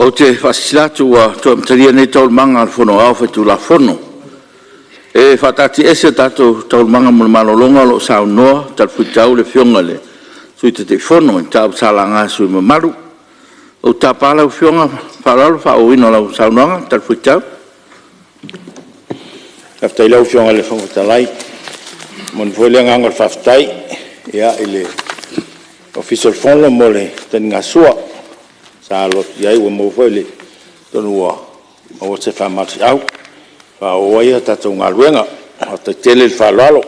Ou te faasilasila atu ua toe amatalia nei Taualumaga a le Fono Aoao Faitulafono. E faataatiaese a tatou Taualumaga mo le malologa o lo o saunoa talifuaitau le Afioga i le Sui Taitaifono i mataupu sa laga e sui usufono mamalu. Ou te tapa lau Afioga ma le faaaloalo le faaauauina o lau saunoaga talifuaitau. Faafetai i lau Afioga i le Fofoga Fetalai. E momoli foi le agaga o le faafetai i le Ofisa o le Fono mo le taligasua sa alo atu i ai, ua maua foi le… atonu ua maua se faamalosiau e faaauau ai a tatou galuega. Faafetai tele le faaaloalo.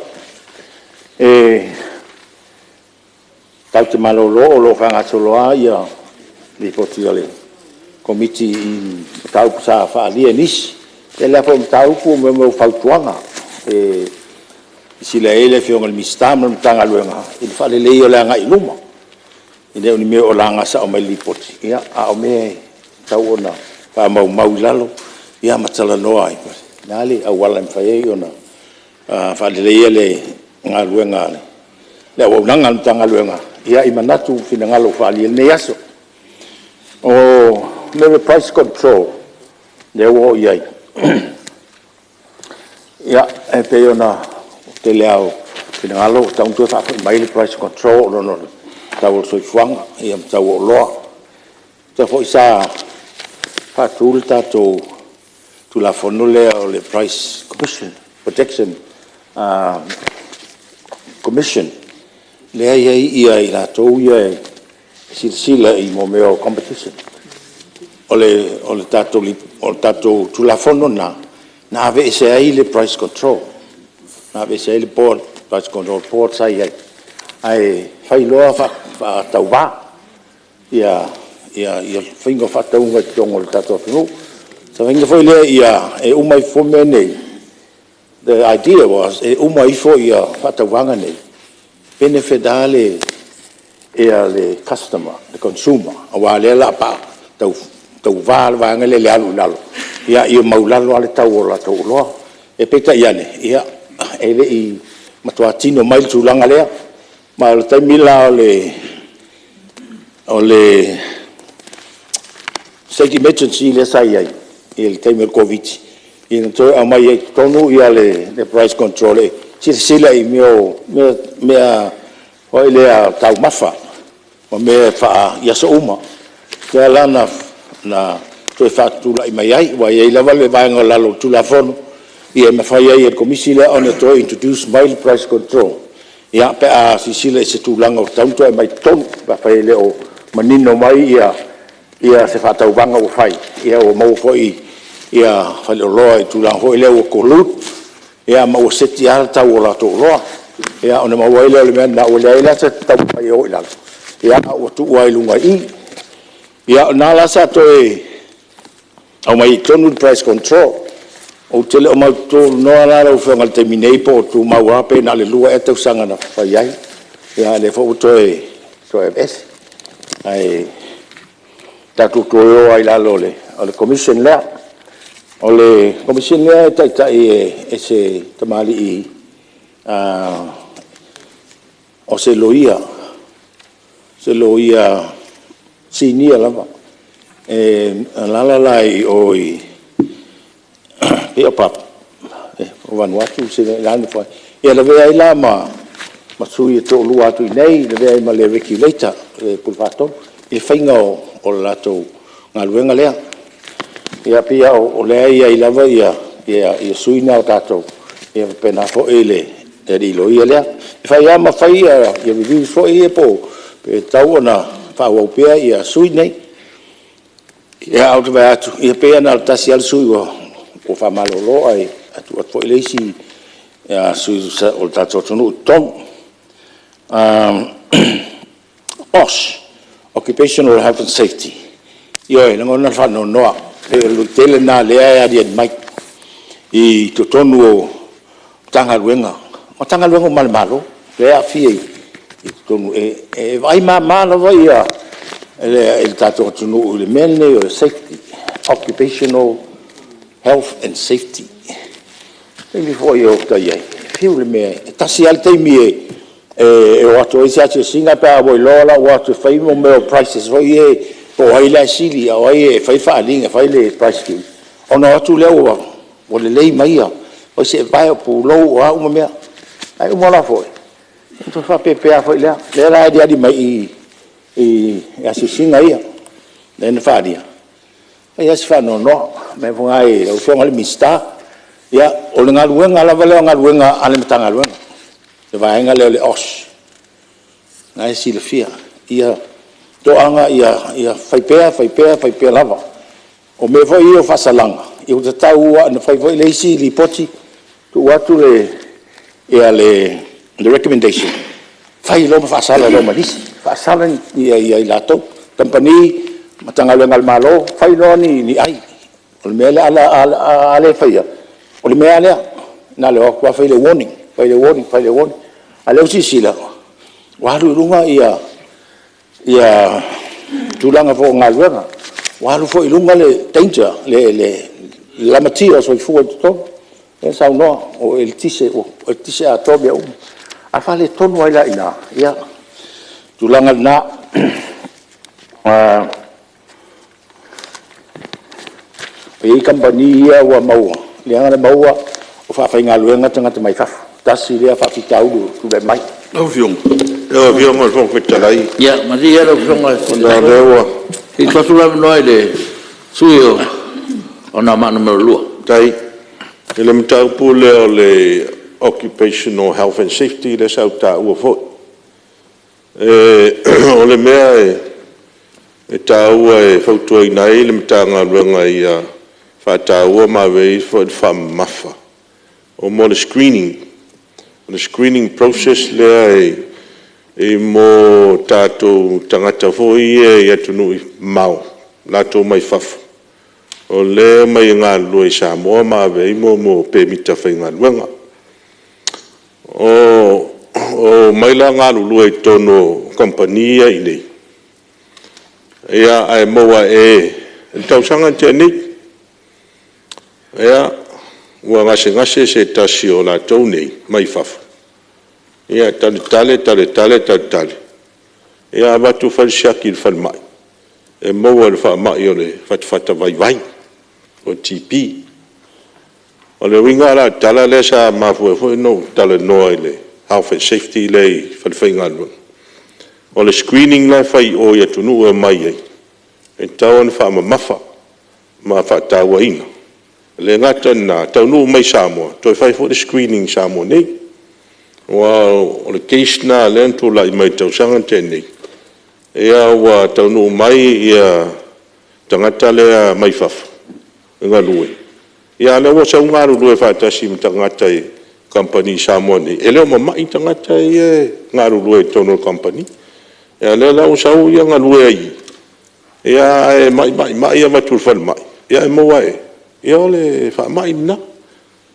E tatou te malolo o lo o faagasolo lava Lipoti a le Komiti i mataupu sa faaalia e nisi. E tele lava foi o mataupu o mea o fautuaga e silasila i ai le Afioga i le Minisita ma le Matagaluega i le faaleleia o le agai i luma. E le o ni mea o laga sao mai le Lipoti, a o mea e tatau ona faamaumau i lalo ma talanoa ai, o le a le auala e mafai ai ona faaleleia le galuega, le auaunaga a le Matagaluega i manatu ma finagalo ua faaalia i lenei aso. O mea o price control lea ua oo i ai, ia, e pei ona tele lava o finagalo ua tatau ona toe faafoi mai le price control ona o le tau o le soifuaga ma tau o oloa. Manatua foi sa faatu le tatou Tulafono lea o le Price Protection Commission, lea e i ai i latou ia e silasila i mea o competition. O le tatou Tulafono lena na aveese ai le Price Control, na aveese ai le Price Control Board sa i ai, ae fai loa faatauva le faiga o faatauga i totonu o le tatou atunuu. O le faiga foi lea e uma ifo mea nei, the idea was, e uma ifo faatauvaga nei, benefit lava le customer, le consumer, aua o lea o le a faatauva le vaega lea i le alu i lalo, ia maualalo lava le tau o latou oloa. Peitai ane, e le i matua tino mai le tulaga lea. Ma o le taimi la o le State Emergency lea sa i ai i le taimi o le Koviti-19, ina ua toe aumai ai i totonu le Price Control e silasila i mea foi lea taumafa ma mea i aso uma, lea la na toe faatulai mai ai, aua e i ai lava le vaega o lalo o le Tulafono e mafai ai e le Komisi lea ona toe introduce mai le price control pe a silasila i se tulaga ua tatau ona toe aumai i totonu, pe afai e le o manino mai se faatauvaga ua fai, ua maua foi faleoloa i le tulaga foi lea ua collude ma ua seti lava le tau o latou oloa. Ia ona maua ai lea o le mea lena, ua leai la se taumafai e o i lalo, a ua tuu lava i luga i i. Ia o lena la sa toe aumai ai i totonu le price control. Ou te le o mautinoa la lau Afioga i le taimi nei po o tumau lava pe na o le 2 ea tausaga na fai ai, a o lea foi ua toe aveese. Ae tatou toe o lava i lalo o le Commission lea. O le Komesina lea e taitai e se tamalii o se Loia Sinia lava, e alaala la i o pei o Vanuatu po o le a le nofoaga e i ai. E lavea ai la ma sui e toalua atu i inei, lavea ai ma le Regulator, le Pule Faatonu i le faiga o le latou galuega lea. Ia pei o lea e i ai lava sui na o tatou, e faapena foi le alii loia lea. E fai lava ma fai reviews foi ia pe tatau ona faaauau pea sui nei. Ae ou te vaai atu, e pei lava na o le tasi lava le sui ua faamalolo ae tuu atu foi le isi sui o le tatou atunuu i totonu. OSH, Occupational Health and Safety, ioe, e lagona le faanoanoa, pei o le tele lena o lea e aliali mai i totonu o Matagaluega, o Matagaluega uma a le Malo lea e aafia i totonu. E vaai mama lava le tatou atunuu i le mea lenei o le safety, occupational health and safety. O le taimi foi a o ta i ai, fiu le mea, e tasi lava le taimi e o atu ai se asiasiga pe a ua iloa la ua o atu e fai mea o prices foi ia Po o ai la e sili a o ai e fai le faaaliga e fai le price ona o atu lea ua lelei mai seevae, o pulou o a uma mea. Ae uma la foi, ona toe faapea lava lea. O lea la e aliali mai i i i asiasiga ia lea na faaalia, e fai lava si faanoanoa. O le mea foi lena i lau Afioga i le Minisita, ia, o le galuega lava lea o galuega a le Matagaluega, le vaega lea o le OSH, o lena e silafia, ia toaga, ia fai pea fai pea fai pea lava. O mea foi ia o faasalaga, ua tatau lava ona fai foi le isi lipoti tuu atu le recommendation, fai loa ma faasala loa ma nisi, faasala i latou, kamupani, Matagaluega a le Malo, fai loa ni ai. O le mea lea, a le faia, o le mea lava lea, na o le o atu lava fai le warning, fai le warning, fai le warning, a o lea ua silasila ua alu i luga tulaga foi o galuega, ua alu foi i luga le danger, le lamatia o soifua i totonu, lea na saunoa ua eletise atoa mea uma. A faaletonu ai la i ina, ia, o le tulaga lena. E i ai kamupani ia ua maua, lea na maua o faafaigaluega tagata mai fafo. Tasi lea faafitauli ua tulai mai. Lau Afioga i le Fofoga Fetalai, Ia malie lau Afioga i ona o lea ua... le Sui Taitai, se i tuu atu le avanoa i le sui usufono mo Anoamaa 2. Faafetai. I le mataupu lea o le Occupational Health and Safety lea sa ou taua foi. O le mea e taua e fautuaina ai le Matagaluega ia faataua ma ave i ai le faamamafa, o mea o le screening. O le screening process lea i mea o tatou tagata foi ia i atunuu mamao, latou mai fafo, o lea e omai e galulue i Samoa ma ave ai mea o pemita faigaluega. E omai la galulue i totonu o kamupani ia e i inei, ae maua ea i le tausaga na tea nei, ua gasegase se tasi o latou nei mai fafo, ia talatala talatala talatala, avatu fai le siaki i le falemai, e maua i le faamai o le fatafata vaivai po o le TB. O le uiga la o le tala lea sa mafua ai foi ona ou talanoa i le Health and Safety lea i falefaigaluega, o le screening la e fai i o i atunuu e omai ai, e tatau ona faamamafa ma faatauaina. E le gata i lena, a taunuu mai i Samoa, toe fai foi le screening i Samoa nei. Aua o le case lena lea na tulai mai i le tausaga na tea nei, ua taunuu mai le tagata lea mai fafo e galue, a o lea ua sau galulue faatasi ma tagata i kamupani i Samoa nei, e le o mamai tagata ia e galulue i totonu o le kamupani. A o lea la ua sau ia galue ai i i, ae mai, mai avatu i le falemai, ae maua ane ai, o le faamai lena.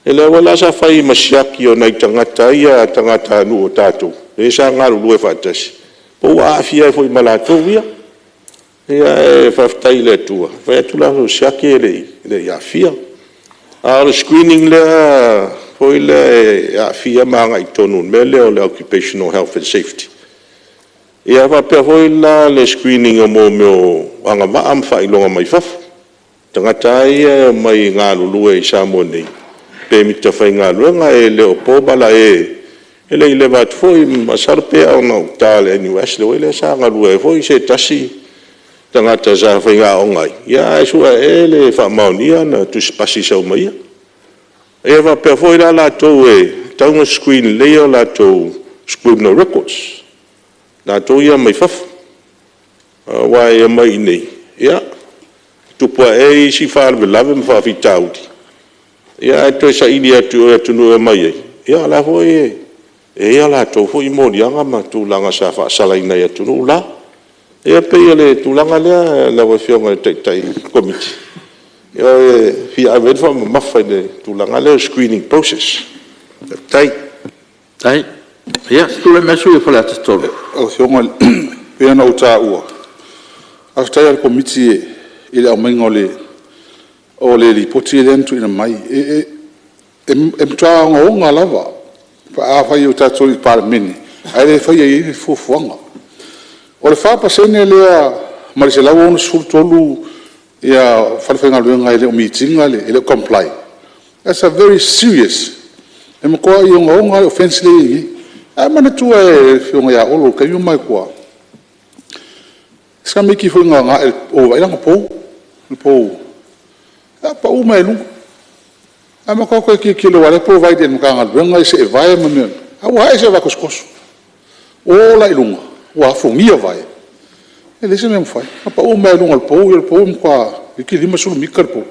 O lea foi la sa fai ma siaki o nai tagata ia tagatanuu o tatou lea sa galulue faatasi, po ua aafia ai foi ma latou ia. Ae faafetai i le Atua, na fai atu le latou siaki e le i aafia. A o le screening lea foi lea e aafia ma agai tonu i le mea lea o le Occupational Health and Safety, ia faapea foi la le screening o mea o agavaa ma faailoga mai fafo. Tagata lava ia e omai e galulue i Samoa nei, pemita faigaluega. E le o po malae, e le i leva atu foi, masalo pei lava o gauta i le NUS le la sa galue ai foi se tasi tagata sa faiaoga ai, ae sue ane e le faamaonia ana tusipasi sa aumaia. E faapea foi la latou e tatau ona screen lelei o latou criminal records, latou ia mai fafo. Aua e omai i inei, e tupu ae ai isi faalavelave ma faafitauli, ae toe saili atu i o i atunuu e omai ai, ia o la e foi e i ai o latou foi moliaga ma tulaga sa faasalaina i atunuu la. Ia pei o le tulaga lea lau Afioga i le Taitai Komiti, e fia ave i ai le faamamafa i le tulaga lea o le screening process. Faafetai. Faafetai. Ia, se i tulai mai le sui usufono mo Faleata 3. Lau Afioga e pei ona ou taua, faafetai lava i le Komiti i le aumaiga o le Lipoti lea na tuuina mai. E matua ogaoga lava pe afai o tatou i le Palemene ae le faia i ai ni fuafuaga. O le 4% lea ma le 163 falefaigaluega e le o meet ina, e le o comply, that's a very serious, e matuai ogaoga lava le offense lea e i ai nei. A e manatua e le Afioga ia Olo i le taimi a o ma i tua, si tamaitiiti foi na ae i le pou e vaai lana pou, na pau mai lava i luga. Ae matou o atu e tilotilo aua o la e provide e le Matagaluega seevae ma mea uma, ae ua ae se vae tosotoso. Ua oo la i luga, ua afugia vae, e leai se mea e mafai. Na pau mai lava i luga o le pou, o le pou toeitiiti 50 mita le pou.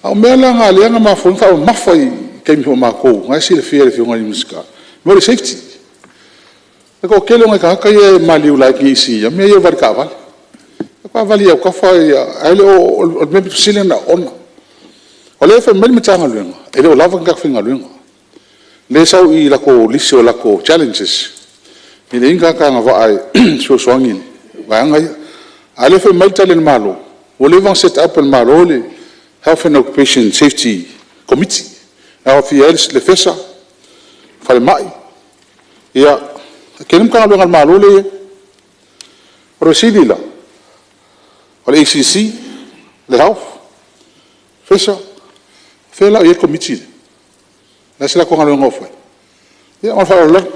A o mea la na o lea na mafua ai ona faamamafa i taimi foi o matou, o lena e silafia e le Afioga i le Minisita, mo le safety. O le toatele o nai tagata ia e maliliu laitiiti i mea ia o vali taavale, faatoa vali i autafa ae le o… O le mea aupito sili ona oona. O lea e fai mai le Matagaluega, e le o lava ni tagata faigaluega. O lea e sau i i latou lisi o latou challenges, e leai ni tagata agavaa e fesoasoani i vaega ia. A o lea e fai mai le Tali a le Malo, ua leva ona set up e le Malo le Health and Occupation Safety Committee, e aofia ai le FESA, Falemai, ia, e tele Matagaluega a le Malo lea e i ai. O le fesili la; o le ACC, o le Health, FESA, o fea la o i ai le Komiti lea? O le a se latou galuega o fai? Ia ma le faaaloalo lava.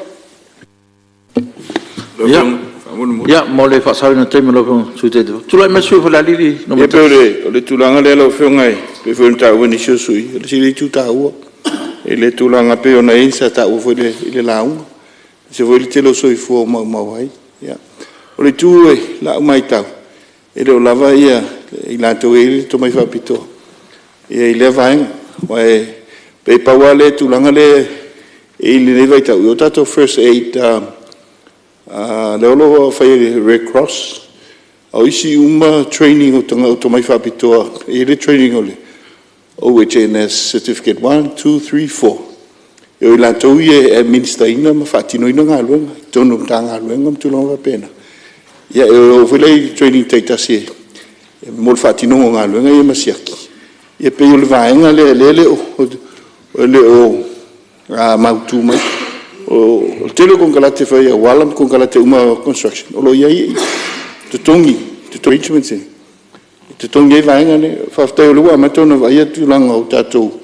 Ia, mo le faasaoina o le taimi o lau Afioga i le Sui Taitaifono, tulai mai le sui usufono mo Falealili 1. E pei o le tulaga lea lau Afioga e pei foi ona taua e nisi o sui usufono, o le isi lea itu taua i le tulaga pei ona i ai sa taua foi i le lauga, aemaise foi le tele o soifua ua maumau ai. O le itu i lau matau, e le o lava i latou e i ai le tomai faapitoa i lea vaega. Aua e pei na pau lava le tulaga lea e i ai i lenei vaitau, o tatou First Aid lea o lo o fai e le Red Cross. A o isi uma trainings o tomai faapitoa, e i ai le training o le OHS Certificate 1, 2, 3, 4, o i latou ia e administer ina ma faatinoina galuega i totonu o Matagaluega ma tulaga faapena. Ia e o foi la i trainings taitasi mo le faatinoga o galuega ia ma siaki. Ia pei o le vaega lea o lea e le o mautu mai. O le tele o konekarate fai auala ma konekarate uma construction, o lo o i ai totogi, arrangements ia e totogi ai vaega nei. Faafetai o lea ua amata ona vaaia tulaga o tatou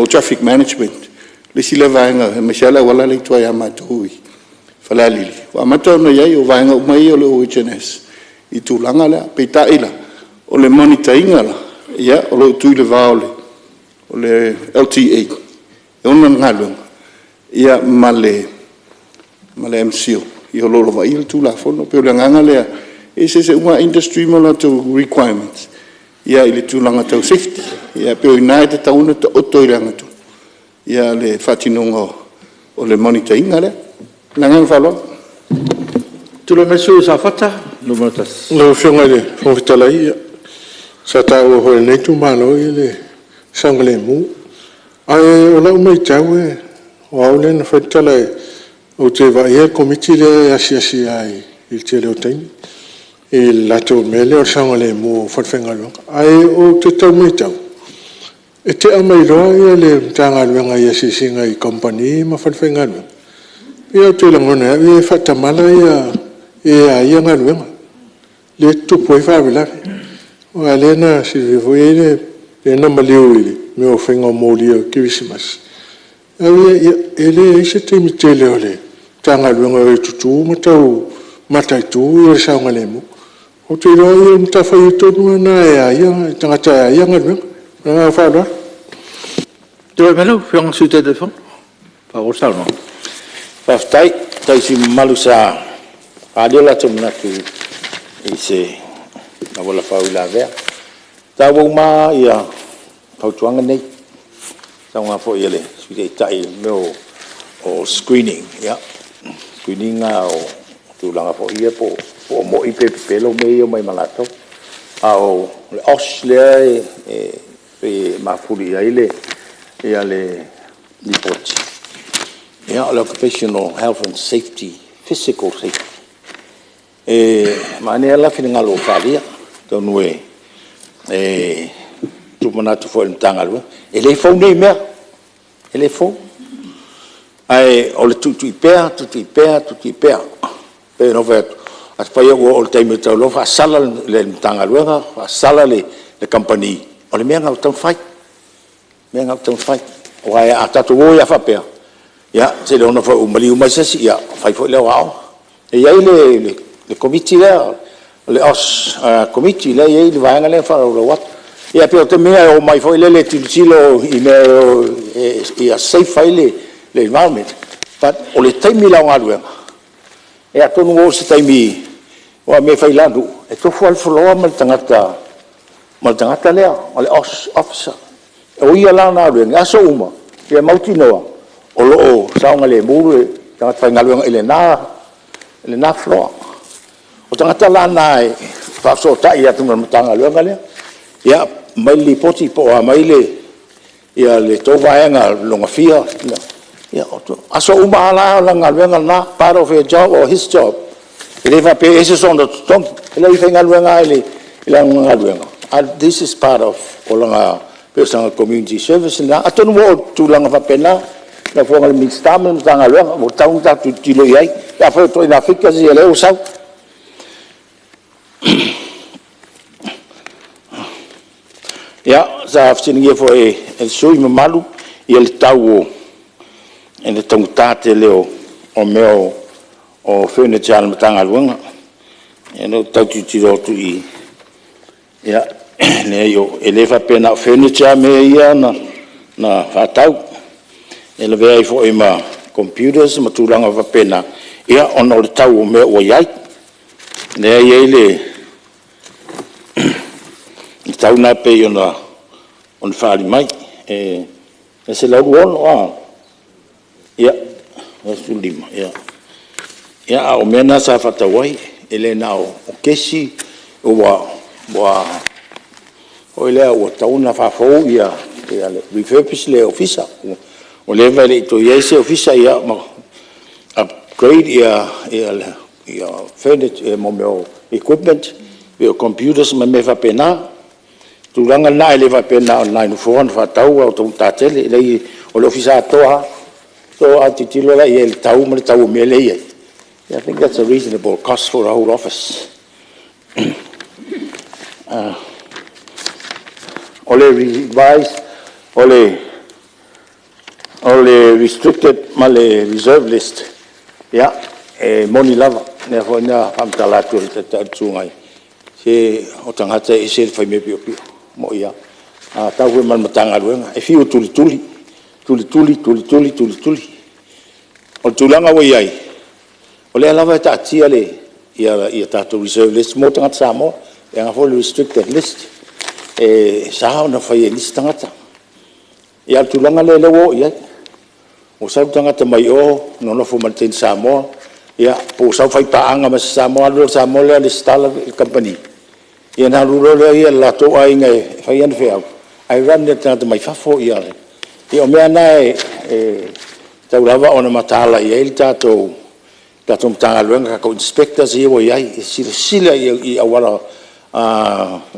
traffic management, le isi lea vaega aemaise lava le auala lea i tua ia matou i Falealili, ua amata ona i ai. O vaega uma ia o le OHNS i le tulaga lea. Peitai la, o le monitor ina la, o lo o tuu i le va o le LTA e ona le galuega ma le MCIL o lo o vaaia le Tulafono. E pei o le agaga lea, e eseese uma lava industry ma latou requirements i le tulaga tau safety. Ae pei o i ina e tatau ona taoto i le amiotonu le faatinoga o le monitor ina lea. Ma le agaga faaaloalo. Tulai mai le sui usufono mo Safata 1. Lau Afioga i le Fofoga Fetalai, sa taua foi e lenei itumalo le saogalemu. Ae o lau matau o au lea na fai le tala ou te vaaia le Komiti lea e asiasi lava i le tele o taimi i le latou mea lea o le saogalemu o falefaigaluega. Ae ou te tau matau, e tea mai loa le Matagaluega i asiasiga i kamupani ma falefaigaluega, ia ou te lagona e au ia e faatamala e a ia galuega, lea e tutupu ai faalavelave. Aua o lea na silafia foi lea na maliu i mea o faiga o moli o le Kerisimasi, e leai se taimi tele o le Matagaluega e o e tutu ma tau mataitu le saogalemu. Ou te iloa o le matafaioi tonu lava lena a tagata e a ia galuega. Ma le agaga faaaloalo. Tulai mai lau Afioga i le Sui Taitaifono e faaauau le saunoaga. Faafetai. Faafetai i sui usufono mamalu sa faaalia o latou manatu i se auala faauilavea. E taua uma lava fautuaga nei, le saunoaga foi a le Sui Taitai i mea o screening, screen ina o tulaga foi ia po o moni pe pepelo mea ia e omai ma latou. A o le OSH lea e pei e mafuli i ai le Lipoti, o le Occupational Health and Safety, Physical Safety. E manaia lava finagalo ua faaalia, atonu e tuumanatu foi i le Matagaluega. E le fou nei mea, e le fou. Ae o le tuitui pea, tuitui pea, tuitui pea Pei ona ou fai atu, afai ua oo i le taimi e tatau loa ona faasala le Matagaluega, faasala le kamupani, o le mea lena ua tatau ona fai, o le mea lena ua tatau ona fai. Aua a tatou o ai lava faapea, ia seiloga foi ua maliu mai se isi ona fai foi lea o aoga. E i ai le Komiti lea, o le Aush Committee lea e i ai le vaega lea e faalauiloa atu. Ia pei o taimi ia e omai foi lele e tilotilo i mea ia safe ai le environment. But o le taimi la o galuega, ia atonu ua oo i se taimi, aua o mea e fai i la nuu, e tofu lava le floor ma le tagata lea o le OSH Officer. O ia la lana galuega i aso uma, ia mautinoa o lo o saogalemu le tagata faigaluega i lena floor. O tagata la na e faafesootai atu ma le Matagaluega lea, ia aumai le lipoti po o a mai le tou vaega lona fia. O aso uma lava la o lana galuega lena, part of her job or his job. E le faapea e ese sona totogi, e leai e faigaluega lava i lana galuega, ae this is part of pei o sana community service lena. Atonu ua oo i tulaga faapena lau Afioga i le Minisita ma le Matagaluega, ua tatau ona tatou tilotilo i ai, pe afai o ituaiga figures ia o lea ua sau. Ia, sa fesiligia foi e le sui usufono mamalu le tau i le taugata tele o mea o furniture a le Matagaluega. Ia o lea ou te tau tilotilo atu i i, ia, leai e le faapea na o furniture mea ia na faatau, e lavea ai foi ma computers ma tulaga faapena, ia ona o le tau o mea ua i ai. Lea e i ai le tau lena e pei ona faaali mai, e $160 a? Ia, 115, ia a o mea na sa faatau ai, e le na o kesi ua tatau ona faafou refurbish le Ofisa. Ua leva e le i toe i ai se Ofisa, ia ma upgrade furniture ma equipment pei o computers ma mea faapena. O le tulaga lena, e le faapea na o ni nai nofoa na faatau ae ua taugata tele. E leai o le Ofisa atoa lava. So, a tilotilo la i ai i le tau ma le tau o mea lea e i ai, I think that's a reasonable cost for the whole office. O le revise o le restricted ma le reserve list, ia, e moni lava, o lea foi na faamatala atu e le Taitai o le Itu Agai, se o tagata e ese le faimea piopio, e moni lava. A tau foi ma le Matagaluega, e fiu e tulituli, tulituli, tulituli, tulituli. O le tulaga ua i ai, o lea lava e taatia tatou reserve list mo tagata Samoa, e leaga foi o le restricted list, e sa ona fai e nisi tagata. A o le tulaga lea ua oo i ai, ua sau le tagata mai o nonofo ma le teine Samoa, ia po ua sau fai paaga ma se Samoa, alu lea o le Samoa lea resitala le kamupani, ia ona alu loa lea o le latou aiga e fai ana feau, ae run e le tagata mai fafo. Ia o mea na e tatau lava ona mataala i ai le tatou Matagaluega, tatou inspectors ia ua i ai, e silasila i auala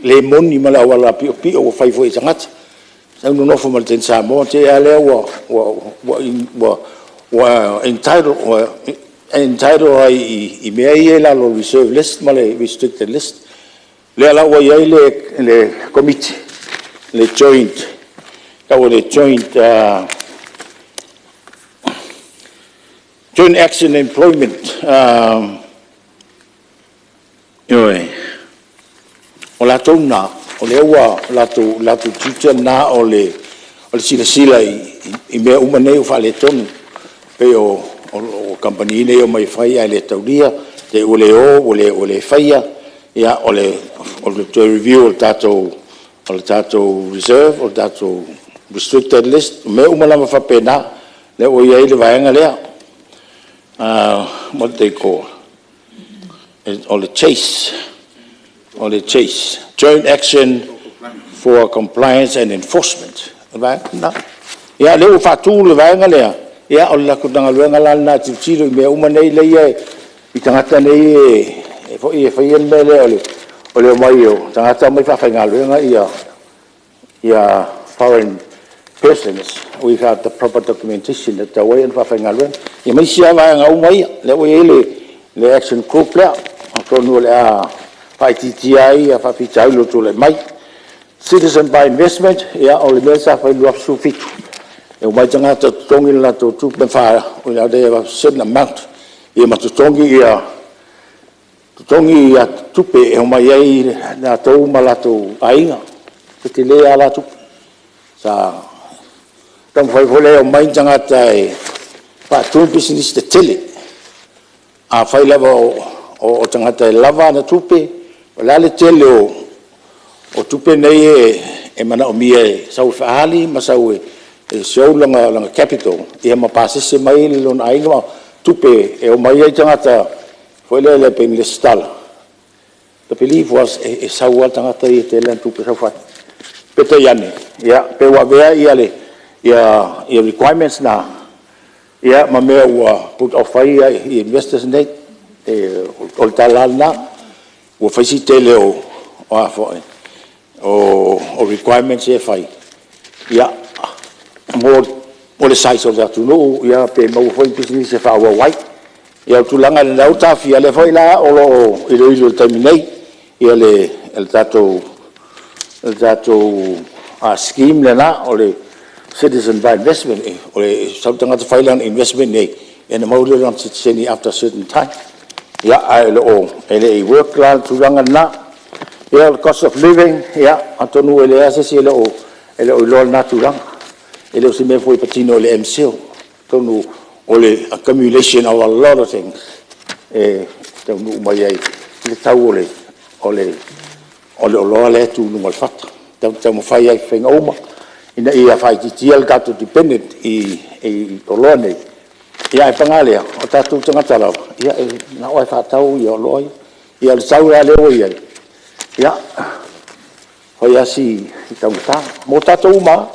le moni ma le auala piopio ua fai foi e tagata. Sau nonofo ma le teine Samoa, te i lava lea ua entitle ai i mea ia e i lalo o le reserve list ma le restricted list. O lea la ua i ai le Komiti, le Joint e tau o le Joint Action Employment, ioe, o latou na, o latou tiute na o le silasila i mea uma nei o faaletonu, pei o kamupani nei e omai e fai ae le taulia, te i ua le o ua le faia. Ia, o le toe review o le tatou reserve, o le tatou restricted list, o mea uma lava faapena, lea ua i ai le vaega lea, what they call, o le CHASE, Joint Action for Compliance and Enforcement. O le vaega lena. Ia o lea ua faatu le vaega lea, ia o le latou galuega la lena e tilotilo i mea uma nei i tagata nei e faia le mea lea o le omai o tagata omai faafaigaluega foreign persons without the proper documentation e tatau ai ona faafaigaluega, ia ma isi lava vaega uma ia. O lea ua i ai le le action group lea, atonu o le a faaitiitia ai faafitauli o tulai mai. Citizen by investment, ia o le mea lea sa fai i le 2017, e omai tagata totogi a latou tupe a certain amount, ia ma totogi tupe e omai ai latou ma latou aiga. E tele lava la tupe. Sa taumafai foi la e omai ni tagata e faatu ni pisinisi tetele. Afai lava o tagata e lava ana tupe, o le a le tele o tupe nei e manaomia e sau e faaali ma sau e show lana capital ma pasese mai lona aiga ma tupe e omai ai tagata foi lele pei ona resitala, the belief was e sau lava le tagata ia e tele ana tupe sau fai. Peitai ane, ia pei ua avea requirements na ma mea ua put off ai investors nei. O le tala lava lena, ua fai si tele o requirements ia e fai mo le size o le atunuu, pe maua foi ni pisinisi e faaauau ai. Ia o le tulaga lena ua taofia, o lea foi la o lo o iloilo i le taimi nei le tatou scheme lena o le Citizen by Investment. E sau le tagata fai lana investment i inei ona maua lea o lona sitiseni after certain time. Ia, ae le i work la le tulaga lena. Ia o le cost of living, ia, atonu e leai lava se isi e le o iloa lena tulaga. E le o se mea foi e patino i le MCIL. Atonu o le accumulation of a lot of things e taunuu mai ai i le tau o le oloa lea e tu i luga o le fata. E tatou te taumafai lava i faiga uma ina ia faaitiitia le tatou dependent i oloa nei, ae paga lea, o tatou tagata lava, e manao lava e faatau oloa ia. Ia o le tau la lea ua i ai, e fai lava si taugata mo tatou uma lava,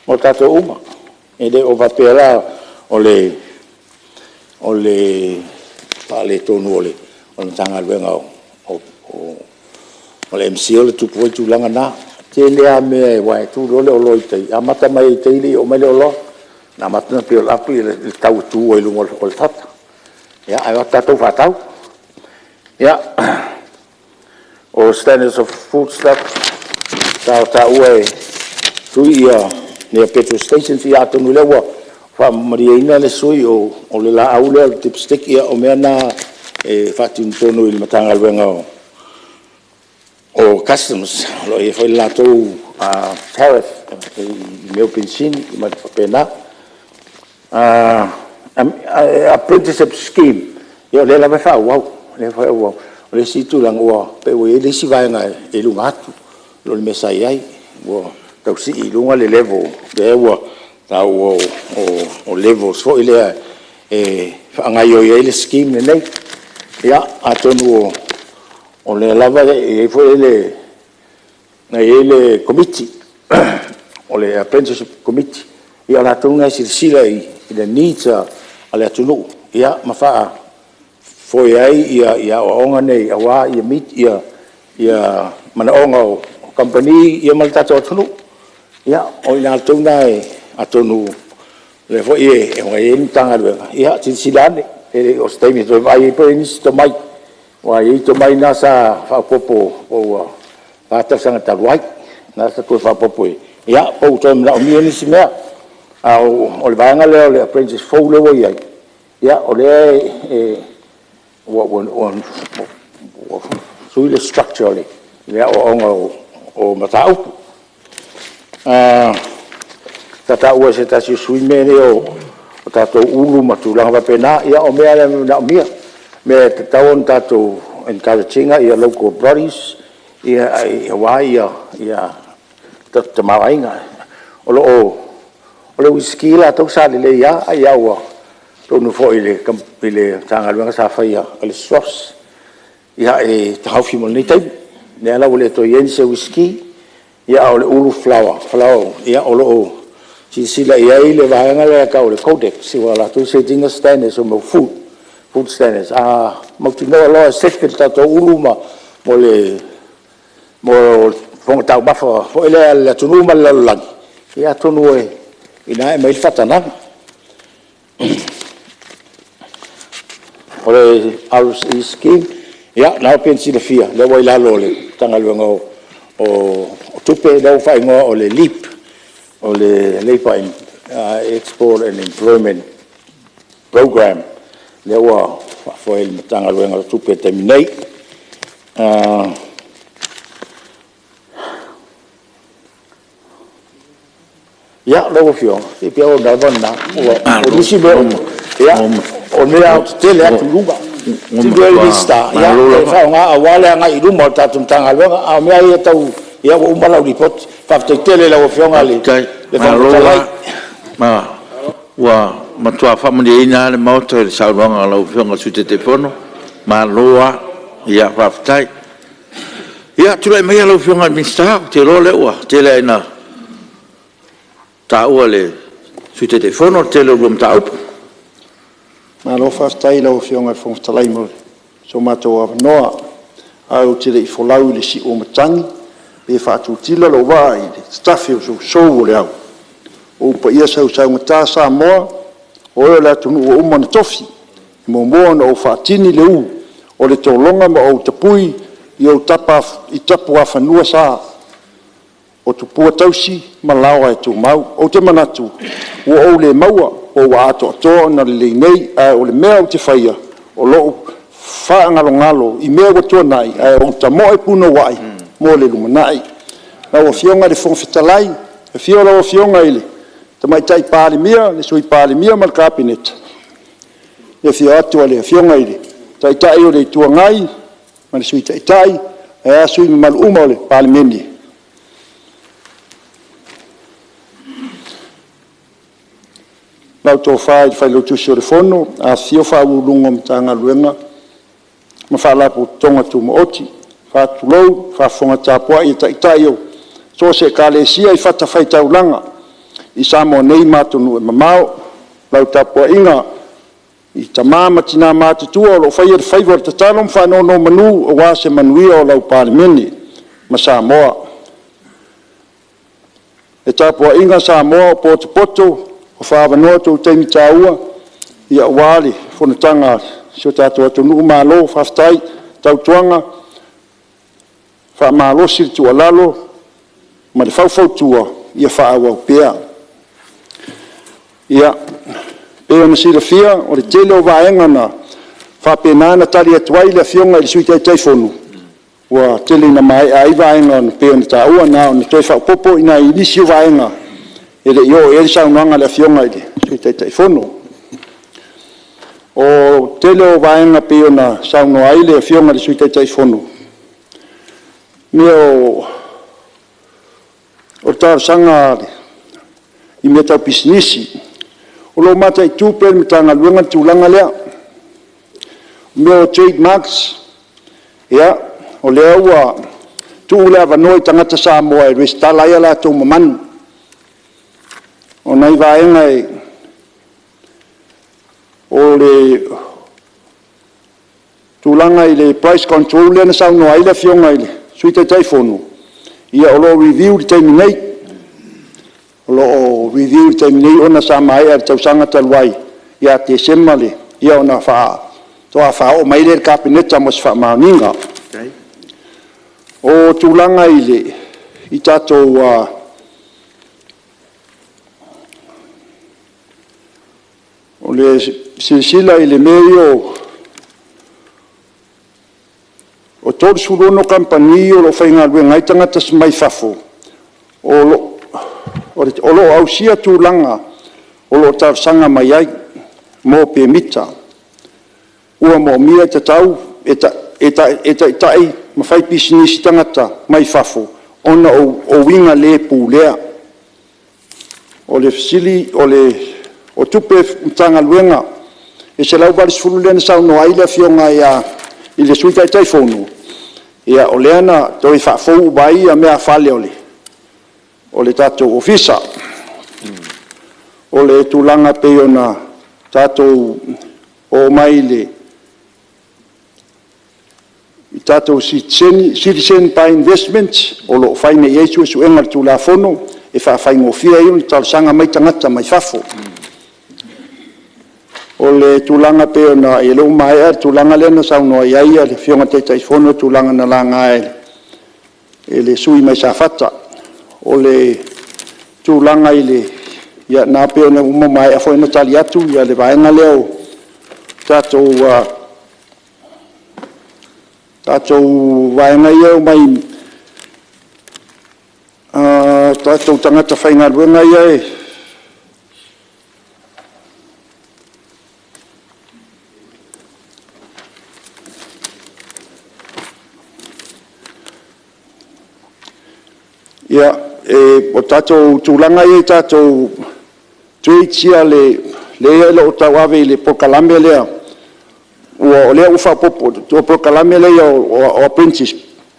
mo tatou uma. E le faapea la o le faaletonu o le Matagaluega o le MCIL e tupu ai le tulaga lena. E tele lava mea aua e tu loa le oloa i tai, e amata mai lava i tai e le i oo mai le oloa, na amata ona build up le tau e tu ai i luga o le fata, ae o atu tatou faatau. Ia, o standards of foodstuffs sa taua e sui usufono petrol stations, ia atonu o lea ua faamalieina le sui usufono, o le laau lea o le dipstick, ia o mea na e faatino tonu i le Matagaluega o Customs, o lo o i ai foi le latou tariff i mea o penisini ma mea faapena. Apprenticeship Scheme, ia o lea lava e faaauau. O le isi tulaga pei ua i ai le isi vaega e i luga atu i lo le mea sa i ai, ua tau sii i luga le level lea ua taua o levels foi lea e faagaoioi ai le scheme lenei. Ia, atonu o lea lava e i ai foi le Komiti o le Apprenticeship Committee, ia o latou lena e silasila i le needs a le atunuu ma faafoe ai aoaoga nei aua ia meet manaoga o kamupani ma le tatou atunuu. Ia, o i latou na atonu o lea foi e i ai le Matagaluega, ia silasila ane pe le o se taimi e toe vaai ai po o i ai nisi tomai, aua e i ai tomai na sa faaopoopo ua 4 tausaga talu ai, lena sa toe faaopoopo i ai, ia po ua toe manaomia nisi mea. A o le vaega lea o le Apprentice fou lea ua i ai, o lea ua sui le structure o le aoaoga o mataupu. Sa taua e se tasi o sui usufono mea nei o tatou ulu ma tulaga faapena. Ia o mea lava e manaomia, mea e tatau ona tatou encourage ina local produce aua le tamaoaiga. O le uisiki latou sa lelei lava, ai lava atonu foi i le Matagaluega sa faia a le SROS, e taofi mo lenei taimi. O lea la ua le toe i ai se uisiki, a o le ulu flour, o lo o silasila i ai le vaega lea e tau o le CODEX ua latou set ina standards o food standards, a mautinoa loa e sefe le tatou ulu mo le fofoga taumafa foi lea a le atunuu ma le lalolagi, ia atonu o i ina e aumai ai le faatanaga. O le RSE Scheme, ia o lena e pei ona silafia, o lea ua i lalo o le Matagaluega o Tupe, lea ua faaigoa o le LEAP, o le Labour Export and Employment Programme, lea ua faafoe e le Matagaluega o Tupe i le taimi nei. Ia, lau Afioga, e pei na o le pau lava lena. O nisi mea uma, o mea aoaotetele atu i luma. O le Minisita, ia faaaoga aua le agai i luma o le tatou Matagaluega, a o mea lava ia tau... ia ua uma lau lipoti. Faafetai tele i lau Afioga i le Fofoga Fetalai. Malo. Ua matua faamalieina lava le Maota i le saunoaga a lau Afioga i le Sui Taitaifono. Malo lava faafetai. Ia, tulai maia lau Afioga i le Minisita, ou te iloa o lea ua tele lava ina taua e le Sui Taitaifono le tele o lua mataupu. Malo faafetai i lau Afioga i le Fofoga Fetalai mo so matou avanoa. Ae ou te le i folau i le siu o matagi pe faatutila lou vaa i le tatafi o sousou o le au, o ou paia sausaugata Samoa, o oe o le atunuu ua uma ona tofi, e muamua ona ou faatini le ū o le tologa ma ou tapui i tapuafanua sa, o tupua tausi ma laoa e tumau. Ou te manatu ua ou le maua po ua atoatoa ona lelei nei, ae o le mea ou te faia, o lou faagalogalo i mea ua tuanai ae ou tamoe punouai mo le lumanai. Lau Afioga i le Fofoga Fetalai, afio lau Afioga i le Tamaitai Palemia, le Sui Palemia ma le Kapeneta, le afio atu o le Afioga i le Taitai o le Itu Agai ma le Sui Taitai, ae a sui usufono mamalu uma o le Palemene. Lau Tofa i le Failautusi o le Fono, afifio Ofisa Sili o Pulega o Matagaluega ma Faalapotopotoga Tumaoti. E faatulou le faafofoga tapuai a Taitai o so o se Ekalesia i fatafaitaulaga i Samoa nei ma atunuu e mamao. Lau tapuaiga i tama ma tina matutua o lo o faia le faiva o le tatalo ma faanonomanu aua se manuia o lau Palemene ma Samoa. Le tapuaiga Samoa o potopoto ma faaavanoa outou taimi taua aua le fonotaga a si o tatou atunuu. Malo faafetai. O le tautuaga, faamalosi le tuualalo ma le faufautua ia faaauau pea. Ia, e pei ona silafia, o le tele o vaega na faapena ona tali atu ai le Afioga i le Sui Taitaifono, ua tele ina maea ai vaega e pei ona taua. Na ona toe faaopoopo i nai nisi o vaega e le i oo i ai le saunoaga a le Afioga i le Sui Taitaifono. O le tele o vaega pei ona saunoa ai le Afioga i le Sui Taitaifono, mea o talosaga i mea tau pisinisi. O lo o mataitu pea e le Matagaluega le tulaga lea. O mea o trade marks, ia, o lea ua tuu le avanoa i tagata Samoa e resitala ai a latou mamanu. O nai vaega o le tulaga i le price control lea na saunoa ai le Afioga i le Sui Taitaifono, ia o lo o review i le taimi nei. O lo o review i le taimi nei ona sa maea i le tausaga talu ai ia Tesema le… ona faatoa faaoo mai lea i le Kapeneta mo se faamaoniga. O tulaga i tatou O le silasila i mea ia o 36 kamupani o lo o faigaluega ai tagata mai fafo, o lo o ausia tulaga o lo o talosaga mai ai mo pemita. Ua moomia e tatau e taitai ma faipisinisi tagata mai fafo ona o uiga le pulea. O le fesili o tupe a le Matagaluega e $180 lea na saunoa ai le Afioga i le Sui Taitaifono, ia o lea na toe faafou uma ai meaafale o le tatou Ofisa. O le tulaga pei ona tatou oo mai i tatou Citizen by Investment, o lo o fai nei i ai suesuega i le Tulafono e faafaigofie ai ona talosaga mai tagata mai fafo. O le tulaga e pei ona… ia o lea ua maea le tulaga lea na saunoa i ai le Afioga i le Taitaifono i tulaga na laga e le sui usufono mai Safata. O le tulaga i le… ia lena e pei ona uma maea foi ona tali atu le vaega lea o tatou vaega ia e omai tatou tagata faigaluega ia e… Ia, o tatou tulaga ia i tatou trades ia o lo o tauave i le polokalame lea, o lea ua faaopoopo, o le polokalame lea o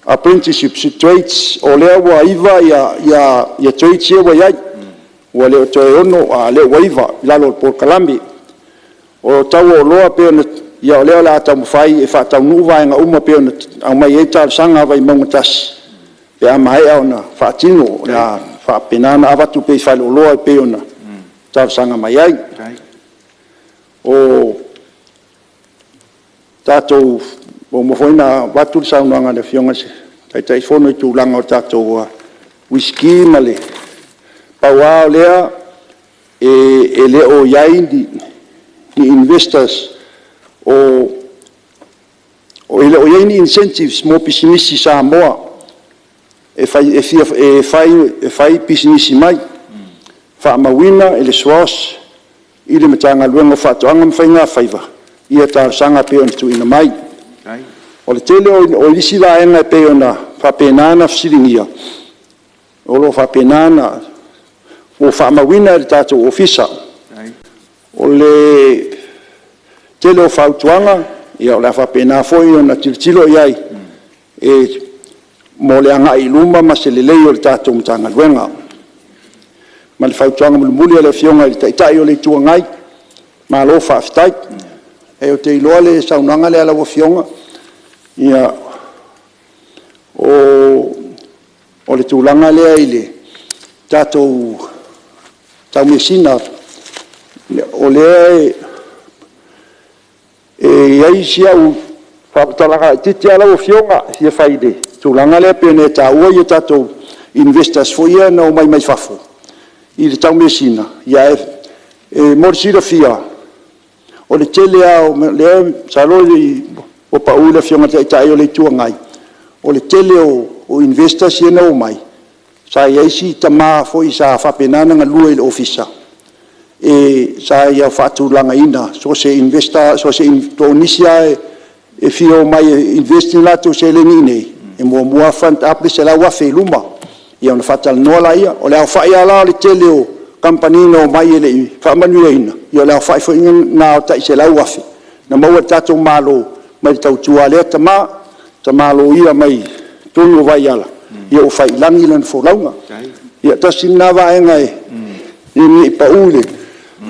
Apprenticeship Trades, o lea ua 9 trades ia ua i ai, ua le toe 6 a o lea ua 9 i lalo o le polokalame. O le tau o oloa e pei ona… ia o lea o le a taumafai e faataunuu vaega uma pei ona aumai ai talosaga a Vaimauga 1 pe a maea ona faatino. O le a faapena ona avatu pea i faleoloa e pei ona talosaga mai ai. O tatou… ua uma foi ona avatu le saunoaga a le Afioga i le Taitaifono i le tulaga o tatou uisiki ma le… Pau lava o lea, e le o i ai ni investors, e le o i ai ni incentives mo pisinisi Samoa e fia faipisinisi mai. Faamauina e le SROS i le Matagaluega o Faatoaga ma Faigafaiva talosaga e pei ona tuuina mai. O le tele o isi vaega e pei ona faapena ona fesiligia, o lo o faapena ona faamauina e le tatou Ofisa. O le tele o fautuaga, o le a faapena foi ona tilotilo i ai mo le agai i luma ma se lelei o le tatou Matagaluega. Ma le fautuaga mulimuli a le Afioga i le Taitai o le Itu Agai, malo faafetai. Ou te iloa le saunoaga lea a lau Afioga, o le tulaga lea i le tatou taumeasina, o lea e i ai si au faamatalaga laitiiti lava lau Afioga e fia fai i le tulaga lea pei ona e taua tatou investors foi ia na omai mai fafo i le taumeasina. Ae mo le silafia, o le tele lava, masalo ua pau i le Afioga i le Taitai o le Itu Agai, o le tele o investors ia na omai, sa i ai si tama foi sa faapena ona galue i le Ofisa, sa ia faatulagaina so o se investor po o nisi lava e fia omai e invest ni latou seleni i inei, e muamua lava front up le $100,000 i luma ona faatalanoa lea. O le aofai lava la o le tele o kamupani na omai e le i faamanuiaina, ia o le aofai foi lena o le tai $100,000 na maua e le tatou Malo mai le tautua a lea tama, tama loia mai totonu o Vaiala, ua faiilagi lana folauga. Ia tasi lena vaega ina ne i pau i le…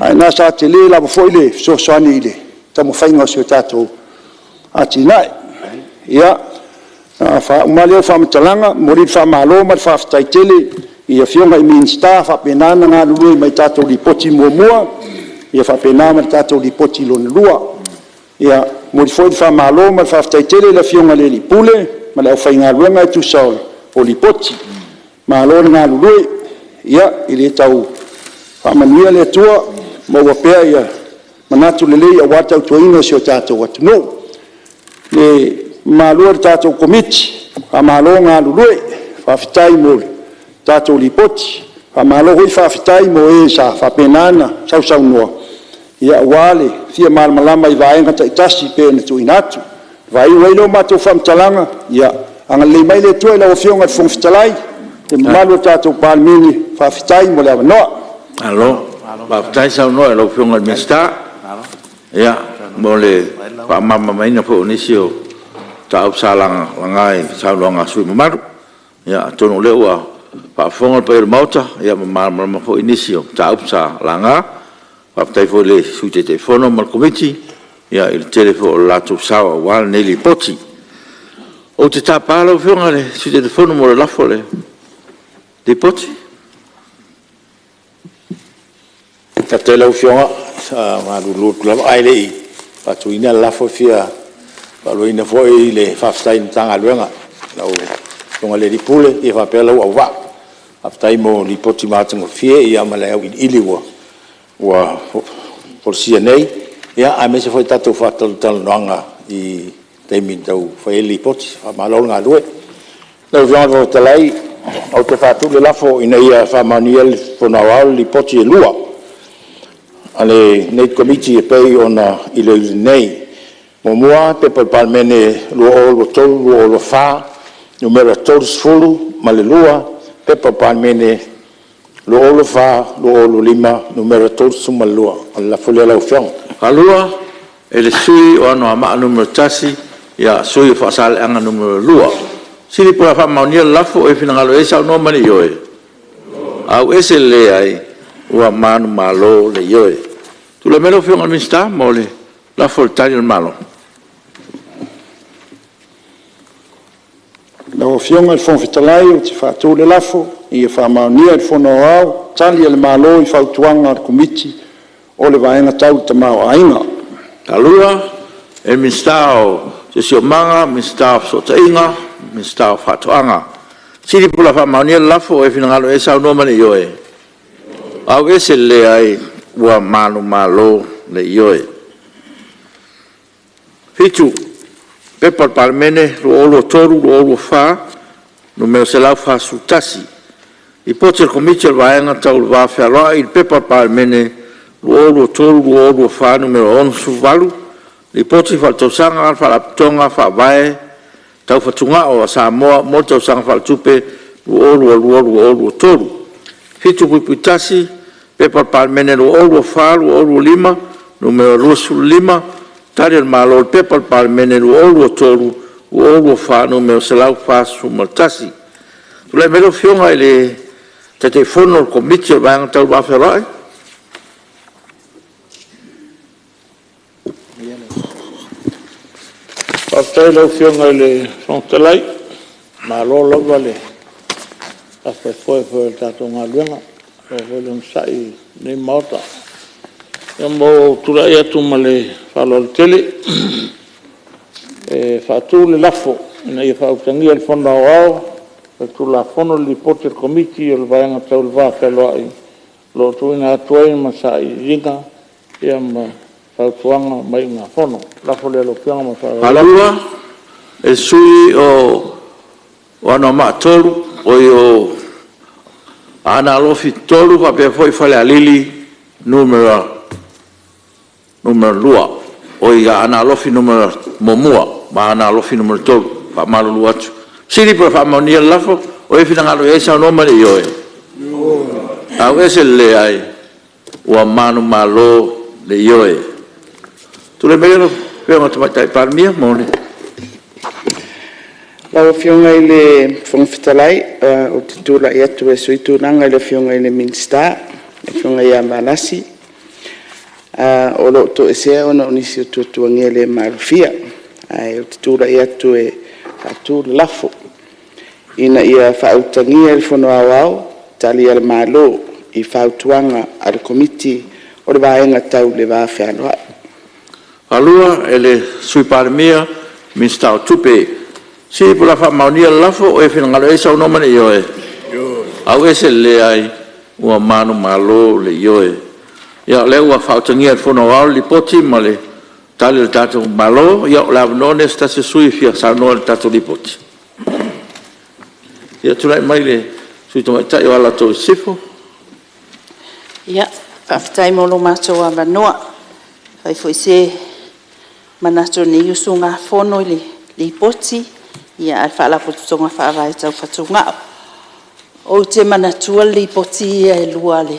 ae o lena sa tele lava foi le fesoasoani i le taumafaiga o si a tatou atinae. Ia, ona faauma lea o faamatalaga, e momoli le faamalo ma le faafetai tele i Afioga i Minisita sa faapena ona galulue mai i le tatou Lipoti muamua faapena ma le tatou Lipoti lona lua. E momoli foi le faamalo ma le faafetai tele i le Afioga i le Ofisa Sili o Pulega ma le aufaigaluega e tusa o Lipoti. Malo le galulue. Ia faamanuia le Atua, maua pea manatu lelei aua le tautuaina o si o tatou atunuu. Le mamalu e o le tatou Komiti, faamalo galulue, faafetai mo le tatou Lipoti. Faamalo foi faafetai mo e sa faapena ona sausaunoa aua le fia malamalama i vaega taitasi e pei ona tuuina atu. Ona faaiu ai lea o matou faamatalaga, ia agalelei mai le Atua i lau Afioga i le Fofoga Fetalai ma le mamalu o le tatou Palemene. Faafetai mo le avanoa. Malo faafetai saunoa i lau Afioga i le Minisita mo le faamalamalamaina foi o nisi o mataupu sa lagalagala i saunoaga a sui usufono mamalu. Atonu o lea ua faafofoga le paia o le Maota ma malamalama foi i nisi o mataupu sa laga. Faafetai foi i le Sui Taitaifono ma le Komiti i le tele foi o le latou sao aua lenei Lipoti. Ou te tapa lau Afioga i le Sui Taitaifono mo le lafo o le Lipoti. Faafetai i lau Afioga. Faamalulu atu lava, ae le i faatuina le lafo, e fia faaluaina foi le faafetai i le Matagaluega, lau Afioga i le Ofisa Sili o Pulega faapea lou auvaa. Faafetai mo Lipoti matagofie ma le auiliili ua folasia nei, aemaise foi o tatou faatalatalanoaga i taimi na tau fai ai le Lipoti. Faamalo le galulue. Lau Afioga i le Fofoga Fetalai, ou te faatu le lafo, Ina ia faamaonia e le Fono Aoao Lipoti e lua a lenei Komiti e pei ona iloiloina nei. 1. P.P.2023/2024 Nu.30 ma le 2. P.P.2024/2025 Nu.32. O le lafo lea lau Afioga. E le sui usufono o Anoamaa 1, sui o Faasaleleaga 2. O le fesili po o le a faamaonia le lafo, o e finagalo i ai saunoa ma le ioe. AUESE le LEAI ua manumalo le Ioe. Tulai mai lau Afioga i le Minisita mo le lafo o le Tali a le Malo. Lau Afioga i le Fofoga Fetalai ou te faatu le lafo, Ina ia faamaonia e le Fono Aoao Tali a le Malo i Fautuaga a le Komiti o le Vaega Tau le Tamaoaiga. E le Minisita o Siosiomaga, Minisita o Fesootaiga, Minisita o Faatoaga. O le fesili po o le a faamaonia le lafo, o e finagalo i ai saunoa ma le ioe. AUESE le LEAI ua manumalo le Ioe. 7. P.P.2023/2024 Nu.141, Lipoti a le Komiti o le Vaega Tau le Va Fealoai i le P.P.2023/2024 Nu.68, Lipoti Faaletausaga a le Faalapotopotoga Faavae Tau Fatugao a Samoa mo le Tausaga Faaletupe 2022/2023. 7.1. P.P.2024/2025 Nu.25, Tali a le Malo i le P.P.2023/2024 Nu.141. Tulai mai lau Afioga i le Taitaifono o le Komiti o le Vaega Tau le Va Fealoai. Faafetai i lau Afioga i le Fofoga Fetalai, malo lava le faafoefoe foi o le tatou galuega, malo foi le onosai i lenei Maota. Ia ua ou tulai atu ma le faaaloalo tele e faatu le lafo, Ina ia faautagia e le Fono Aoao Faitulafono le Lipoti a le Komiti o le Vaega Tau le Va Fealoai o lo o tuuina atu ai ma Sailiiliga, ma Fautuaga ma Iugafono. O le lafo lea lau Afioga ma le faaaloalo. E sui usufono o Aana Alofi 3 faapea foi Falealili 2. Oi, Aana Alofi 1 ma Aana Alofi 3. E faamalulu atu. O le fesili po o le a faamaonia le lafo? O ai e finagalo i ai saunoa ma le ioe. AUESE le LEAI ua manumalo le Ioe. Tulai mai lau Afioga i le Tamaitai Palemia mo le… Lau Afioga i le Fofoga Fetalai, ou te tulai atu e suitulaga i le Afioga i le Minisita, le Afioga ia Valasi, o lo o toesea ona o nisi o tuatuagia le maalofia. Ae ou te tulai atu e faatu le lafo, Ina ia faautagia e le Fono Aoao Tali a le Malo i Fautuaga a le Komiti o le Vaega Tau le Va Fealoai. E le Sui Palemia, Minisita o Tupe. O le fesili po o le a faamaonia le lafo, o e finagalo i ai saunoa ma le ioe. AUESE le LEAI ua manumalo le Ioe. Ia o lea ua faautagia e le Fono Aoao le Lipoti ma le Tali a le tatou Malo. Ia o le avanoa lenei o se tasi o sui usufono e fia saunoa i le tatou Lipoti. Ia tulai mai le Sui Tamaitai mo Alataua i Sisifo. Faafetai mo lo matou avanoa. E fai foi se manatu o lenei usugafono i le Lipoti a o le Faalapotopotoga Faavae Tau Fatugao. Ou te manatua Lipoti ia e lua a le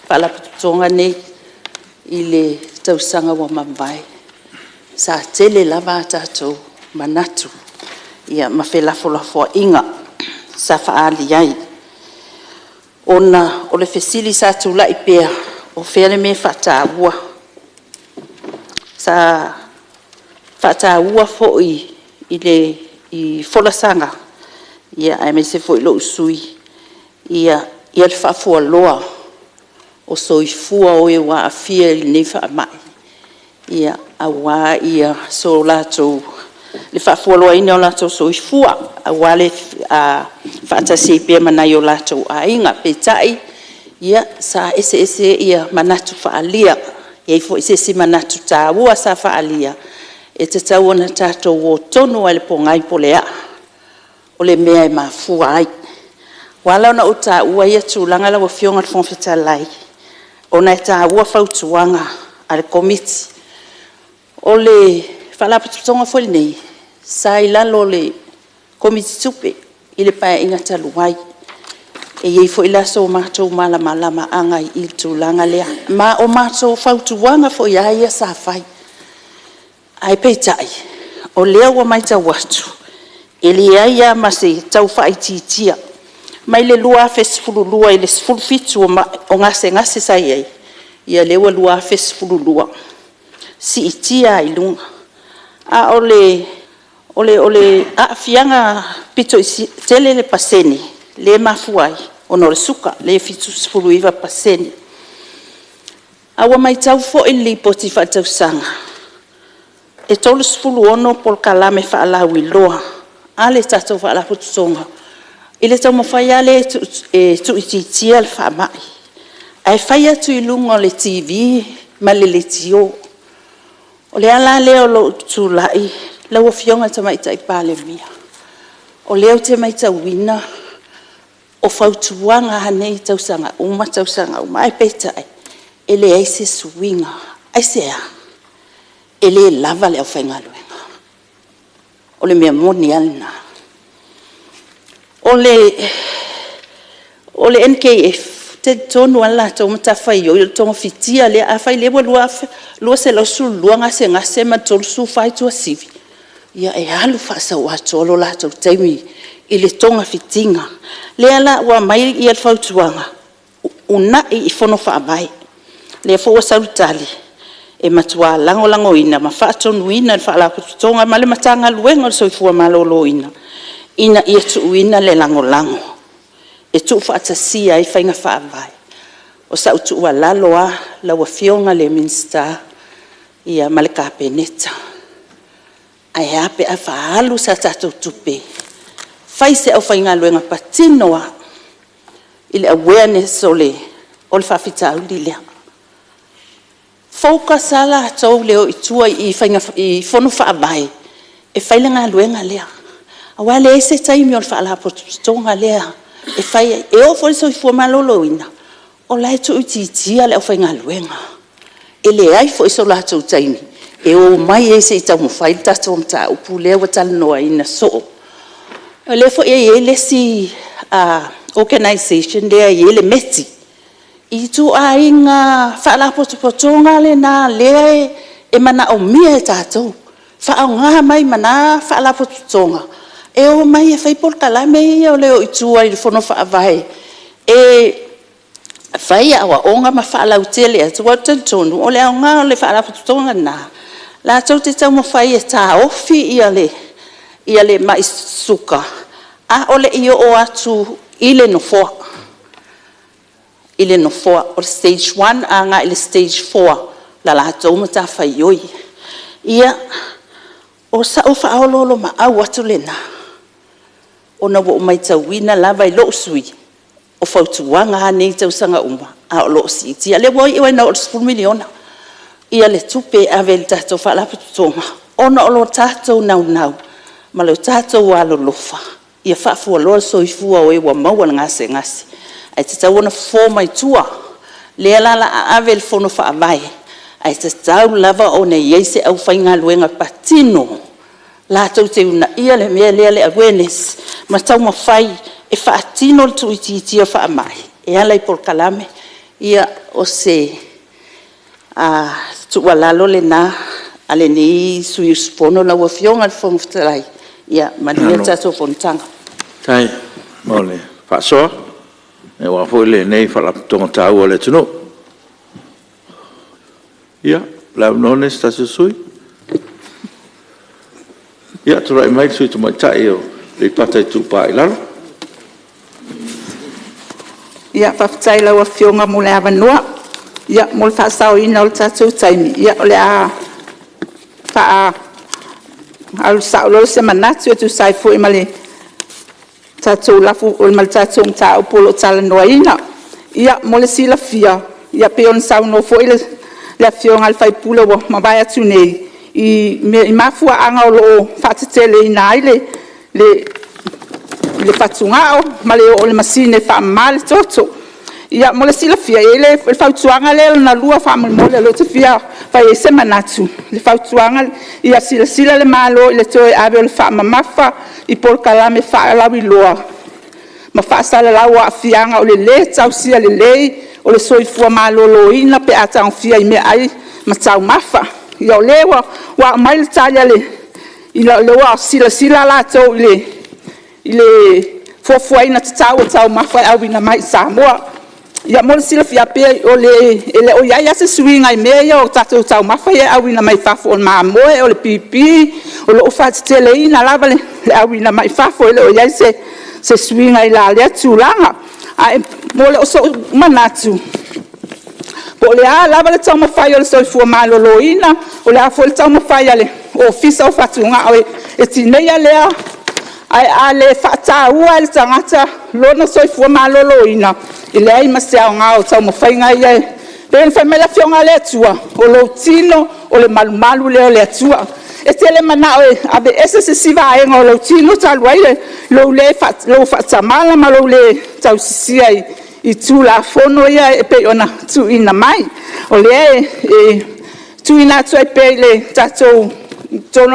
Faalapotopotoga lenei i le tausaga ua mavae, sa tele lava a tatou manatu ma felafolafoaiga sa faaali ai, ona o le fesili sa tulai pea, o fea le mea e faataua? Sa faataua foi i folasaga aemaise foi lou sui usufono le faafualoa o soifua o e ua aafia i lenei faamai, aua le faafualoaina o latou soifua, aua le faatasi ai pea ma nai o latou aiga. Peitai, sa eseese manatu faaalia, e i ai foi se isi manatu taua sa faaalia, e tatau ona tatou o tonu lava i le pogai po o le a o le mea e mafua ai. Ua ala ona ou taua ia tulaga lau Afioga i le Fofoga Fetalai, ona e taua fautuaga a le Komiti. O le Faalapotopotoga foi lenei sa i lalo o le Komiti Tupe i le Paeaiga talu ai. E i ai foi la so matou malamalamaaga i le tulaga lea. Ma o matou fautuaga foi lava ia sa fai, ae peitai, o lea ua matau atu, e leai lava ma se tau faaitiitia mai le 2012 i le 17 o gasegase sa i ai, ia lea ua 2022, siitia ai i luga. A o le aafiaga aupito tele le pasene lea e mafua ai ona o le suka, lea e 79%. Ae ua matau foi i le Lipoti Faaletausaga, e 36 polokalame faalauiloa a le tatou Faalapotopotoga i le taumafai lava lea e tuuitiitia le faamai, ae fai atu i luga o le TV ma le leitio. O le ala lea o lou tulai lau Afioga i le Tamaitai Palemia, o lea ou te matauina o fautuaga lava nei i tausaga uma tausaga uma, ae peitai, e leai se suiga. Aisea? E le lava le aufaigaluega. O le mea moni lava lena. O le NKF, e talitonu lava le latou matafaioi o le togafitia lea. Afai o lea ua 212 gasegase ma le 34 i Tuasivi, ia e alu faasauatoa le latou taimi i le togafitiga. Lea la ua aumai le fautuaga, uunai i fono faavae. Lea foi ua sau le tali, e matua lagolagoina ma faatonuina e le Faalapotopotoga ma le Matagaluega o le Soifua Maloloina ina ia tuuina le lagolago e tuufaatasia ai faiga faavae. O sau tuualalo lava lau Afioga i le Minisita ma le Kapeneta, ae a pe a faaalu se tatou tupe e fai se aufaigaluega patino lava i le awareness o le faafitauli lea. Focus lava latou i le o i tua i fono faavae e fai le galuega lea, aua e leai se taimi o le Faalapotopotoga lea e fai ai. E oo foi i le Soifua Maloloina, o la e tuuitiitia le aufaigaluega, e leai foi so latou taimi e omai ai se i taumafai le tatou mataupu lea ua talanoaina soo. O lea foi e i ai le isi organization lea e i ai le METI, ituaiga faalapotopotoga lena o lea e manaomia e tatou, faaaoga mai ma na faalapotopotoga e omai e fai polokalame ia o le o i tua i fono faavae e fai aoaoga ma faalautele atu. Aua ou te talitonu o le aoga o le faalapotopotoga lena, latou te taumafai e taofi le mai suka a o le i oo atu i le nofoa, o le stage 1 agai i le stage 4 la latou matafaioi. Ia, o sau faaoloolomaau atu lena, ona ua ou matauina lava i lou sui usufono, o fautuaga lava nei i tausaga uma, a o lo o siitia. O lea ua iu lava ina oo i le $10 miliona le tupe e ave i le tatou Faalapotopotoga, ona o le tatou naunau ma le tatou alolofa ia faafualoa le soifua o e ua maua i le gasegase, ae tatau ona fofo mai tua, lea la o le a ave i le Fono Faavae, ae tatau lava ona i ai se aufaigaluega patino latou te uunaia le mea lea o le awareness ma taumafai e faatino le tuuitiitia o faamai e ala i polokalame. Ia, o se tuualalo lena a lenei sui usufono lau Afioga i le Fofoga Fetalai. Ia manuia le tatou fonotaga. Faafetai mo le faasoa aua foi lenei Faalapotopotoga taua a le atunuu. Ia, o le avanoa lenei o se tasi o sui usufono. Ia, tulai mai le sui usufono tamaitai mo Aleipata Itupa i Lalo. Faafetai i lau Afioga mo le avanoa. Ia, mo le faasaoina o le tatou taimi, o le a alu sao loa se manatu e tusa ai foi ma le tatou mataupu o lo o talanoaina. Ia, mo le silafia e pei ona saunoa foi le Afioga i le sui usufono ua mavae atu nei, i mafuaaga o lo o faateteleina ai le fatugao ma le oo o le masini e faamama le toto. Ia mo le silafia, e i ai le fautuaga lea lona lua faamolemole o lea ou te fia fai ai se manatu, i le fautuaga, ia silasila le Malo i le toe ave o le faamamafa i polokalame faalauiloa ma faasalalau o aafiaga o le lē tausia lelei o le soifua maloloina pe a tagofia i meaai ma taumafa. Ia o lea ua aumai le tali o lea ua silasila latou i le fuafuaina tatau o taumafa e auina mai i Samoa. Ia mo le silafia, e le o i ai lava se suiga i mea ia o tatou taumafa ia e auina mai fafo, o le mamoe, o le pipi, o lo o faateteleina lava le auina mai fafo, e le o i ai se suiga i la lea tulaga. Ae o sou manatu, po o le a lava le taumafai a le Soifua Maloloina, o le a foi le taumafai a le Ofisa o Fatugao e tineia lea, ae a le faataua e le tagata lona soifua maloloina, e leai ma se aoga o taumafaiga ia. E pei ona fai mai le Afioga a le Atua, “O lou tino o le malumalu lea o le Atua.” E te le manao e aveese se isi vaega o lou tino talu ai lou faatamala ma lou le tausisia i Tulafono ia e pei ona tuuina mai. O lea e tuuina atu ai pea i totonu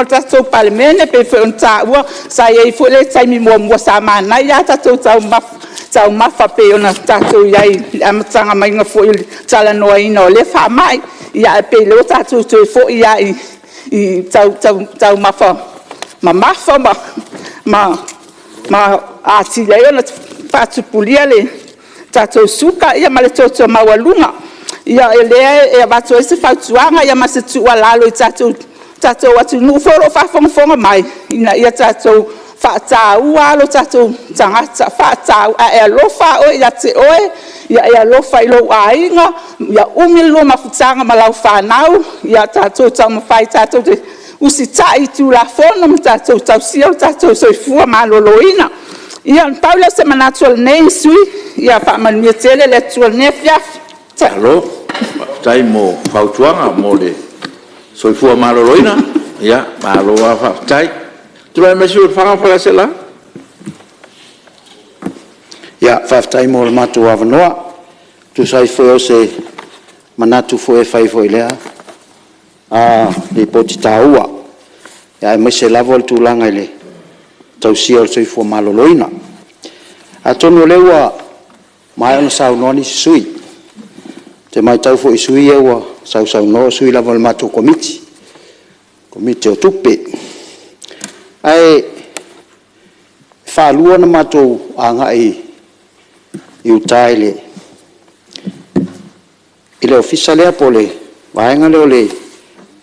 o le tatou Palemene, e pei foi ona taua sa i ai foi le taimi muamua sa manaia lava tatou taumafa e pei ona tatou i ai i le amataga mai foi o le talanoaina o lea faamai. Ae pei o lea ua tatou toe foi lava i taumafa mamafa ma atili ai ona faatupulaia le tatou suka ma le toto maualuga. Ia o lea e avatu ai se fautuaga ma se tuualalo i le tatou atunuu foi o lo o faafogafoga mai, ina ia tatou faataua lava o tatou tagata, faataua. A e alofa lava oe ia te oe, ia e alofa i lou aiga, ia umi le lua mafutaga ma lau fanau, ia tatou taumafai tatou te usitai i Tulafono ma tatou tausia lo tatou soifua maloloina. Ia na pau lea o se manatu o lenei sui usufono, ia faamanuia tele le Atua i lenei afiafi. Malo faafetai mo fautuaga mo le soifua maloloina. Malo lava faafetai. Tulai mai le sui usufono mo Lefaga ma Faleaseela. Faafetai mo le matou avanoa e tusa ai foi o se manatu e fai foi i lea Lipoti taua, aemaise lava o le tulaga i le tausia o le soifua maloloina. Atonu o lea ua maea ona saunoa nisi sui usufono. Ou te matau foi i sui usufono ia ua sausaunoa o sui usufono lava o le matou Komiti, Komiti o Tupe. Ae faalua ona matou agai i uta i le Ofisa lea po o le vaega lea o le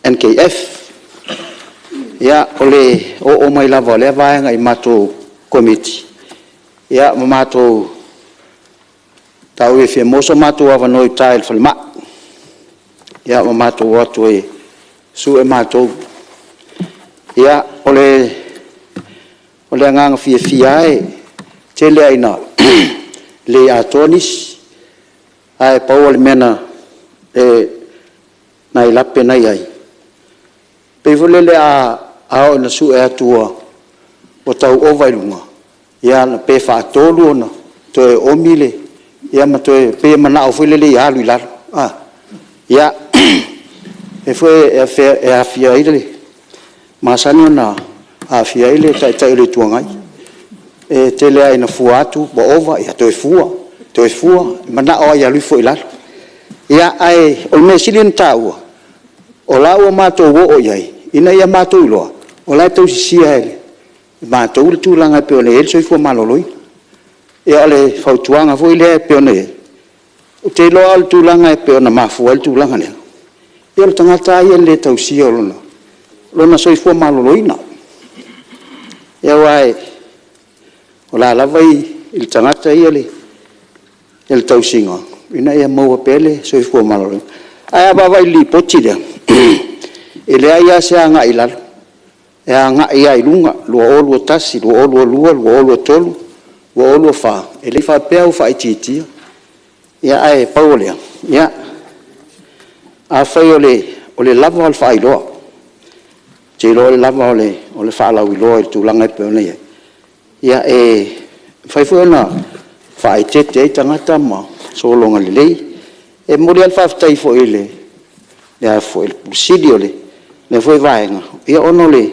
NKF. Ia, o le oo mai lava o lea vaega i le matou Komiti, ma matou tau ia fia maua so matou avanoa i uta i le falemai, ma matou o atu ai e sue matou. Ia, o le agaga fiafia lava, e tele lava ina le atoa nisi, ae pau o le mea nai lape na i ai, pei foi lele a oo ina sue atu ua tau ova i luga, ia pe faatolu ona toe oomi le… ma toe pei e manao foi lele ia alu i lalo. Ia, e masani ona aafia ai le Taitai o le Itu Agai. E tele lava ina fua atu ua ova, ia toe fua, toe fua, manao lava ia alu ifo i lalo. Ae o le mea e sili ona taua, o la e ua matou oo i ai, ina ia matou iloa o la e tausisia e matou le tulaga e pei ona i ai le soifua maloloina. Ia o le fautuaga foi lea e pei ona i ai, ou te iloa o le tulaga e pei ona mafua ai le tulaga lea, ia o le tagata lava ia i le le tausia o lona soifua maloloina. Aua o la e lava e i le tagata ia le tausiga, ina ia maua pea le soifua maloloina. Ae a vaavaai i le Lipoti lea, e leai lava se agai i lalo, e agai lava i luga, 2021, 2022, 2023, 2024, e le faapea ua faaitiitia. Ae pau o lea, afai o le lava o le faailoa, ou te iloa o le lava o le faalauiloa i le tulaga e pei ona i ai, ia e mafai foi ona faaeteete ai tagata ma sologa lelei. E momoli lava le faafetai foi i le Ofisa Sili o lea foi vaega, ona o le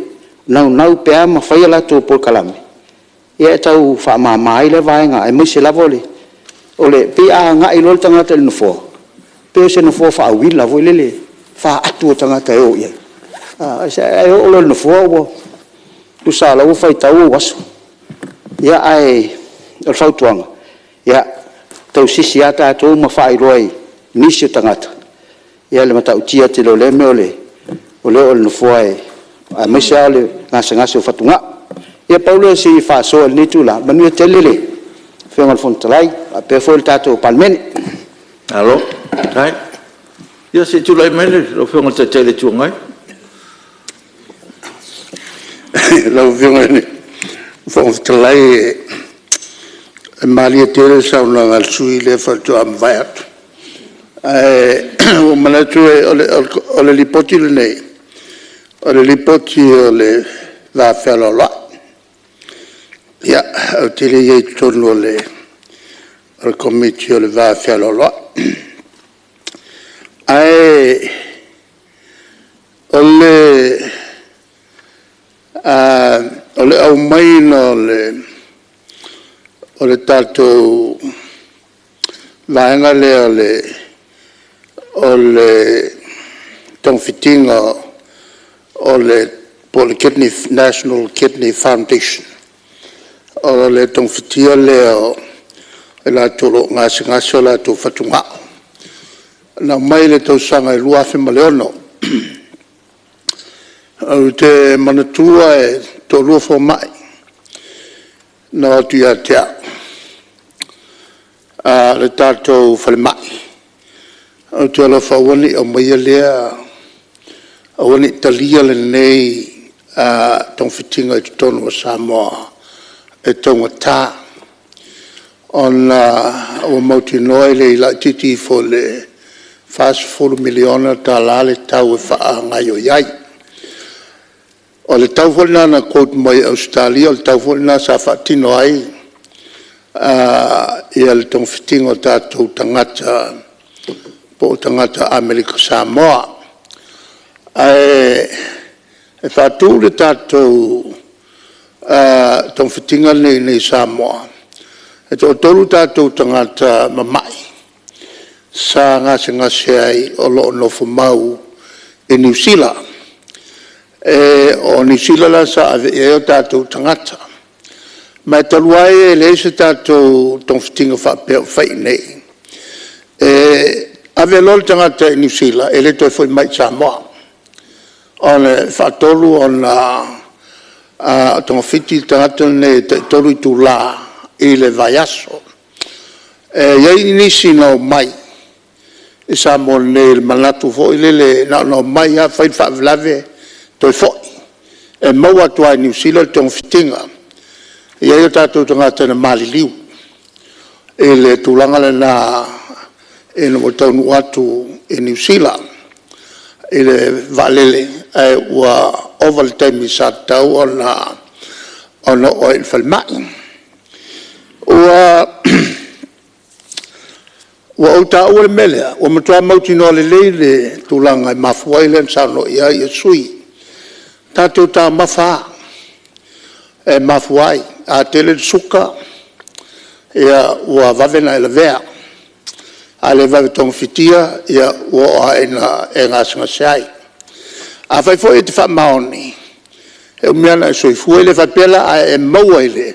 naunau pea ma fai a latou polokalame e tau faamama ai lea vaega, aemaise lava o le… e pei a agai loa le tagata i le nofoa, e pei o se nofoa faauila foi lele, e faatu e tagata e o i ai, ae oo loa i le nofoa ua tusa lava o la e ua faitau ou aso. Ae o le fautuaga, ia tausisi lava tatou ma faailoa i nisi o tagata le matautia tele o lea mea o le oo i le nofoa, aemaise lava o le gasegase o fatugao. Ia pau lea o si faasoa i lenei itula. Ia manuia tele le Afioga i le Fofoga Fetalai faapea foi le tatou Palemene. Malo faafetai. Ia se i tulai mai lau Afioga i le Taitai o le Itu Agai. Lau Afioga i le Fofoga Fetalai, e malie tele le saunoaga a le sui usufono lea faatoa mavae atu. Ae ua ou manatu o le Lipoti lenei, o le Lipoti o le Vafealoaloai. Ia, ou te le i i ai i totonu o le Komiti o le Vafealoaloai. Ae o le aumaiga o le tatou vaega lea o le togafitiga po o le National Kidney Foundation, o le togafitia lea o i latou o lo o gasegase o latou fatugao. Na aumai i le tausaga e 2006. Ou te manatua e toalua fomai na o atu ia te au i le tatou falemai, ou te alofa aua ne i aumaia lea, aua ne i talia lenei togafitiga i totonu o Samoa e taugata, ona ua mautinoa e le laitiiti ifo i le $40 miliona le tau e faagaoioi ai. O le tau foi lena na quote mai e Ausetalia o le tau foi lena sa faatino ai le togafitiga o tatou tagata po o tagata Amerika Samoa. Ae faatu le tatou togafitiga lenei i Samoa, e toatolu tatou tagata mamai sa gasegase ai o lo o nofomau i Niu Sila. O Niu Sila la sa ave i ai o tatou tagata. Ma e talu ai e leai se tatou togafitiga faapea o fai i inei, e ave loa le tagata i Niu Sila, e le toe foi mai i Samoa, e faatolu ona togafiti le tagata lenei e tai-3 itula i le vaiaso. E i ai nisi na omai i Samoa nei i le manatu foi lele na ona omai lava fai le faalavelave toe foi. E maua atu lava i Niu Sila le togafitiga. E i ai o tatou tagata na maliliu i le tulaga lena ina ua taunuu atu i Niu Sila i le vaalele, ae ua ova i le taimi sa tatau ona oo ai i le falemai. Ua ou taua le mea lea, ua matua mautinoa lelei le tulaga e mafua ai lea na saunoa i ai sui usufono, tatou taumafa lava e mafua ai. A tele le suka, ua vave ona e lavea, a le vave togafitia, ua oo lava ina e gasegase ai. Afai foi e te faamaoni, e umi lava ona e soifua. E le faapea la a e maua i le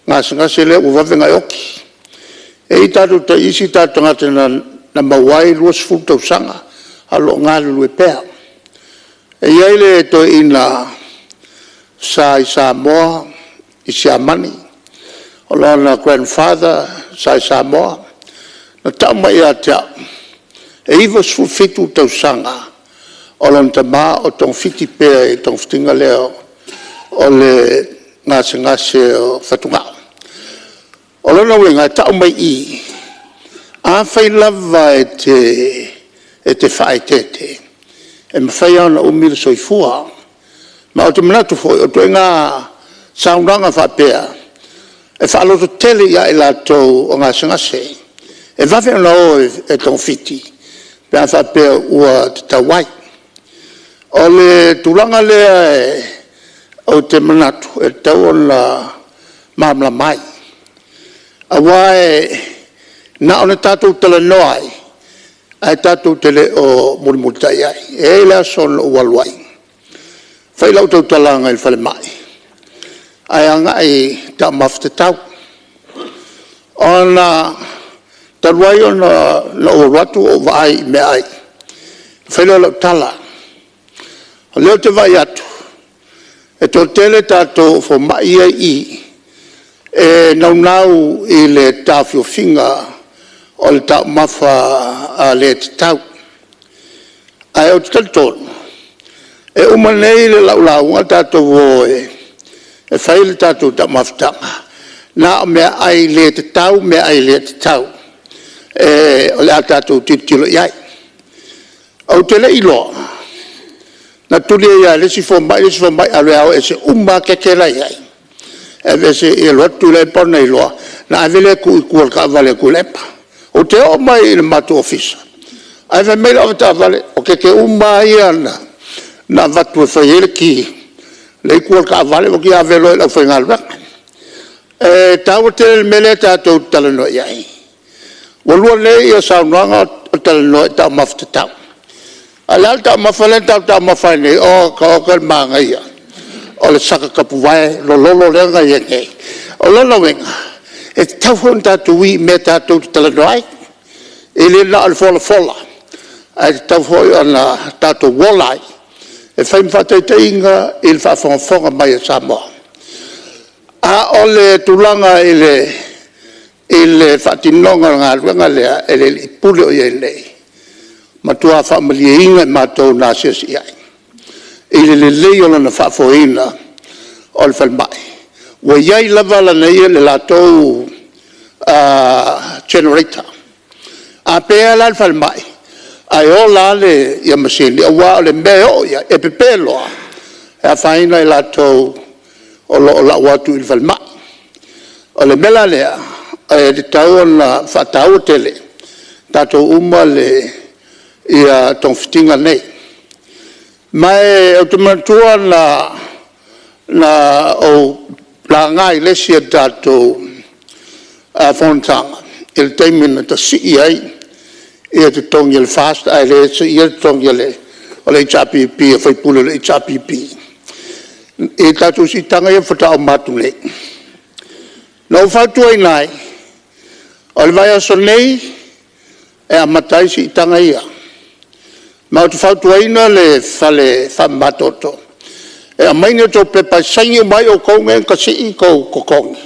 gasegase lea ua vave ona e oti. E i ai isi tatou tagata na maua ai le 20 tausaga a o lo o galulue pea. E i ai le toeaina sa i Samoa i Siamani, o lona grandfather sa i Samoa. Na tau mai ia te au, e 97 tausaga o lona tama o togafiti pea i le togafitiga lea o le gasegase o fatugao. O lona uiga e tau mai i i, afai lava e te faaeteete, e mafai lava ona umi le soifua. Ma ou te manatu foi, o ituaiga saunoaga faapea, e faalototele ia i latou o gasegase, e vave ona o e togafiti pe a faapea ua tatau ai. O le tulaga lea ou te manatu e tatau ona malamalama ai, aua na ona tatou talanoa ai, ae tatou te le o mulimulitai i ai. E i ai le aso na ou alu ai fai lau tautalaga i le falemai ae agai i taumafa tatau. Ona talu ai ona na ou alu atu ou vaai i meaai, ona fai lea o lau tala, o lea ou te vaai atu e toatele tatou o fomai ia e i i, e naunau i le taofiofiga o le taumafa le tatau. Ae ou te talitonu, e uma nei lau lauga tatou o e fai le tatou taumafataga, na o meaai le tatau meaai le tatau o le a tatou tilotilo i ai. Ou te le i iloa, na tuli ai lava e le isi fomai le isi fomai alu e ao ese uma lava keke la e i ai, e aveese e alu atu Tuilaepa ona iloa, ona ave lea e tuu i tua o le taavale a Tuilaepa. Ou te oo mai i le matou ofisa, ae fai mai lau avetaavale, o keke uma lava ia na avatu e fai ai le ti, lea e i tua o le taavale, ou fai atu, ia ave loa i le aufaigaluega. E taua tele le mea lea tatou te talanoa i ai. Ua lua nei saunoaga o talanoa i taumafa tatau. A o le a le taumafa lea na tatou taumafa ai nei? Oka oka le manaia o le saka tapuvae lololo lea na i ai nei. O lona uiga, e tatau foi ona tatou ui i mea tatou te talanoa ai. E le na o le folafola, ae tatau foi ona tatou ola ai, e fai ma faataitaiga i le faafogafoga mai a Samoa. A o le tulaga i le faatinoga o le galuega lea e le Alii Pule o i ai nei, e matua faamalieina i matou na asiasi i ai i le lelei o lona faafoeina o le falemai. Ua i ai lava le latou generator. A pe la le falemai ae ola lava masini, aua o le mea e oo i ai, e pepe loa, e afaina i latou o lo o lau atu i le falemai. O le mea la lea, e tatau ona faataua tele e tatou uma togafitiga nei. Ma ou te manatua na ou laga i le isi a tatou fonotaga i le taimi na tasii ai totogi o le FAST ae le siia totogi o le HRPP a faipule o le HRPP i tatou siitaga ia faatoa uma atu nei. Na ou fautuaina ai, o le vaiaso nei e amata ai siitaga ia, ma ou te fautuaina le fale faamamatoto, e aumai ni a outou pepa e saini uma ai outou nei na tasii outou totogi,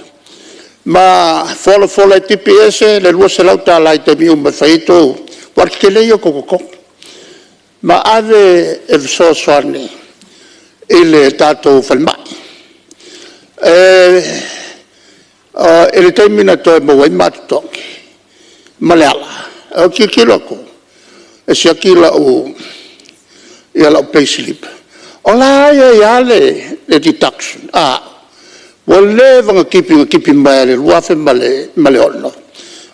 ma folafola e tipi ese le $200 i taimi uma e fai ai tou... aua o le tetele ia o tou totogi, ma ave e fesoasoani i le tatou falemai. I le taimi na toe maua ai ma totogi ma Leala, ou te tilotilo atu e siaki lau payslip, o la e i ai lava le deduction ua leva ona tipi na tipi mai lava i le 2006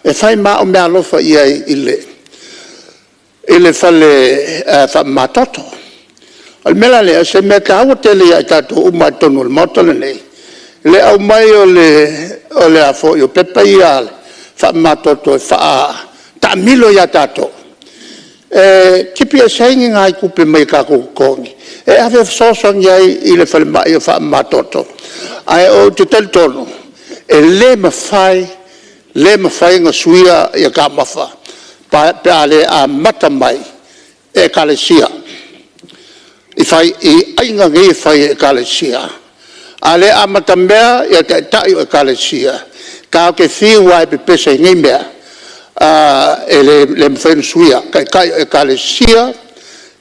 e fai ma au meaalofa i ai i le fale faamamatoto. O le mea la lea, o se mea taua tele ia i tatou uma lava i totonu o le Maota lenei le aumai o pepa ia faamamatoto e faataamilo ia tatou, e tipi ese ai ni nai tupe mai tatou totogi e ave e fesoasoani ai i le falemai faamamatoto. Ae ou te talitonu, e le mafai, le mafai ona suia taumafa pe a le amata mai e Ekalesia i aiga nei e fai e Ekalesia. A le amatamea Taitai o Ekalesia, tatou te fiu lava e pepese i nei mea, E le mafai ona suia, Taitai o Ekalesia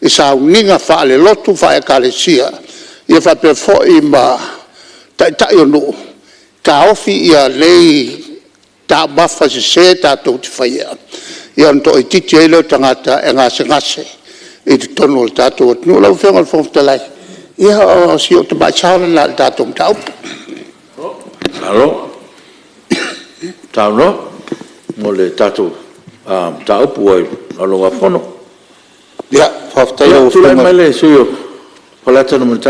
i sauniga faale-lotu faale-Ekalesia, ia faapea foi ma Taitai o nuu, taofi nei taumafa sese tatou te faia, ia ona toaitiiti ai lea o tagata e gasegase i totonu o le tatou atunuu. Lau Afioga i le Fofoga Fetalai, ia o si ou tamai sao lena i le tatou mataupu. Malo saunoa mo le tatou mataupu ua i le Laulau-a-Fono. Faafetai i lau Ia, tulai mai le sui usufono mo Faleata 1.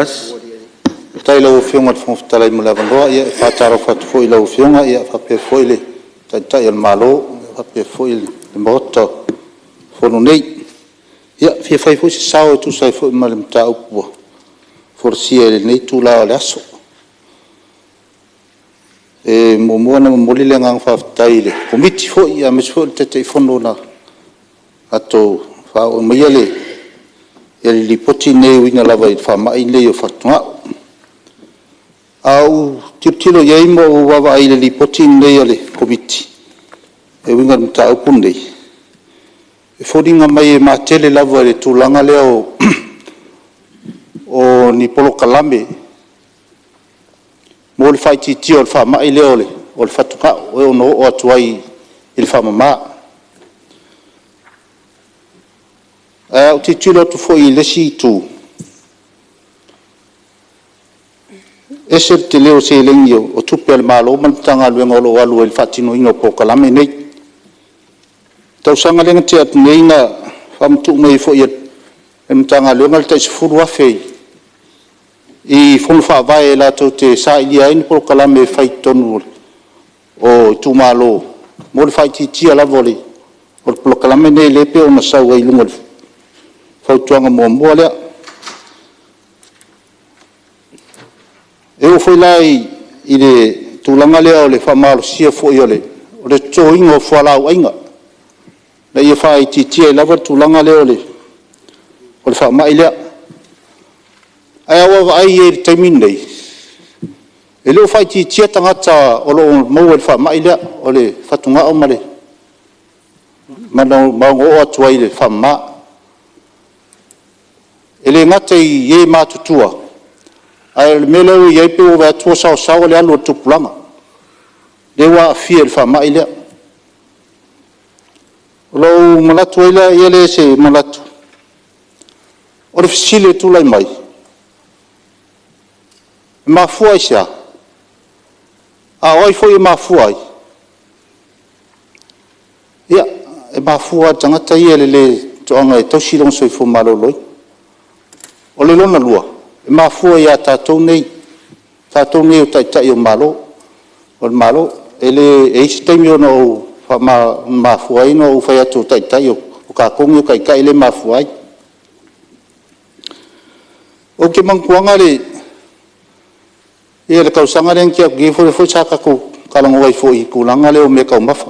Faafetai i lau Afioga i le Fofoga Fetalai mo le avanoa. E faatalofa atu foi i lau Afioga faapea foi le Taitai o le Malo faapea foi le Maota Fono nei. E fia fai foi se sao e tusa ai foi ma le mataupu ua folasia i lenei itula o le aso. E muamua ona momoli le agaga faafetai i le Komiti foi aemaise foi o le Taitaifono na latou faaoo maia le Lipoti lenei e uiga lava i le faamai lenei o fatugao. A ou tilotilo i ai ma ou vaavaai i le Lipoti lenei a le Komiti e uiga i le mataupu lenei, e foliga mai e matele lava i le tulaga lea o ni polokalame mo le faaitiitia o le faamai lea o le fatugao e ono oo atu ai i le faamama. Ae a ou tilotilo atu foi i le isi itu, e ese le tele o seleni o tupe a le Malo ma le Matagaluega o lo o alu ai i le faatinoina o polokalame nei. O le tausaga lea na tea atu nei na faamatuu mai ai foi e le Matagaluega le tai $10,000 i fono faavae latou te sailia ai ni polokalame e fai i totonu o itumalo mo le faaitiitia lava o le polokalame lenei lea e pei ona sau ai i luga o le fautuaga muamua lea. E oo foi la i le tulaga lea o le faamalosia foi o le totoina o fualaau aina, ina ia faaitiitia ai lava le tulaga lea o le faamai lea. Ae a ou vaavaai i ai i le taimi lenei, e le o faaitiitia tagata o lo o maua i le faamai lea o le fatugao ma ono oo atu ai i le faamama. E le gata i e matutua, a o le mea lea ua i ai pei ua ou vaai atu ua saosaoa le alu a le tupulaga, lea ua aafia i le faamai lea. Ona ou manatu ai lea o se manatu, o le fesili e tulai mai, e mafua i se a? A o ai foi e mafua ai? Ia, e mafua lava i le tagata ia i le le toaga e tausi lona soifua maloloina. O le lona lua, e mafua ia tatou nei, o tatou nei o Taitai o le Malo. E i ai se taimi ona mafua ai ona ou fai atu o Taitai, o tatou nei o Taitai lea e mafua ai. Ou te manatuaina le tausaga lea na tea atu nei, lea foi sa tatou talanoa ai foi i le tulaga lea o meataumafa.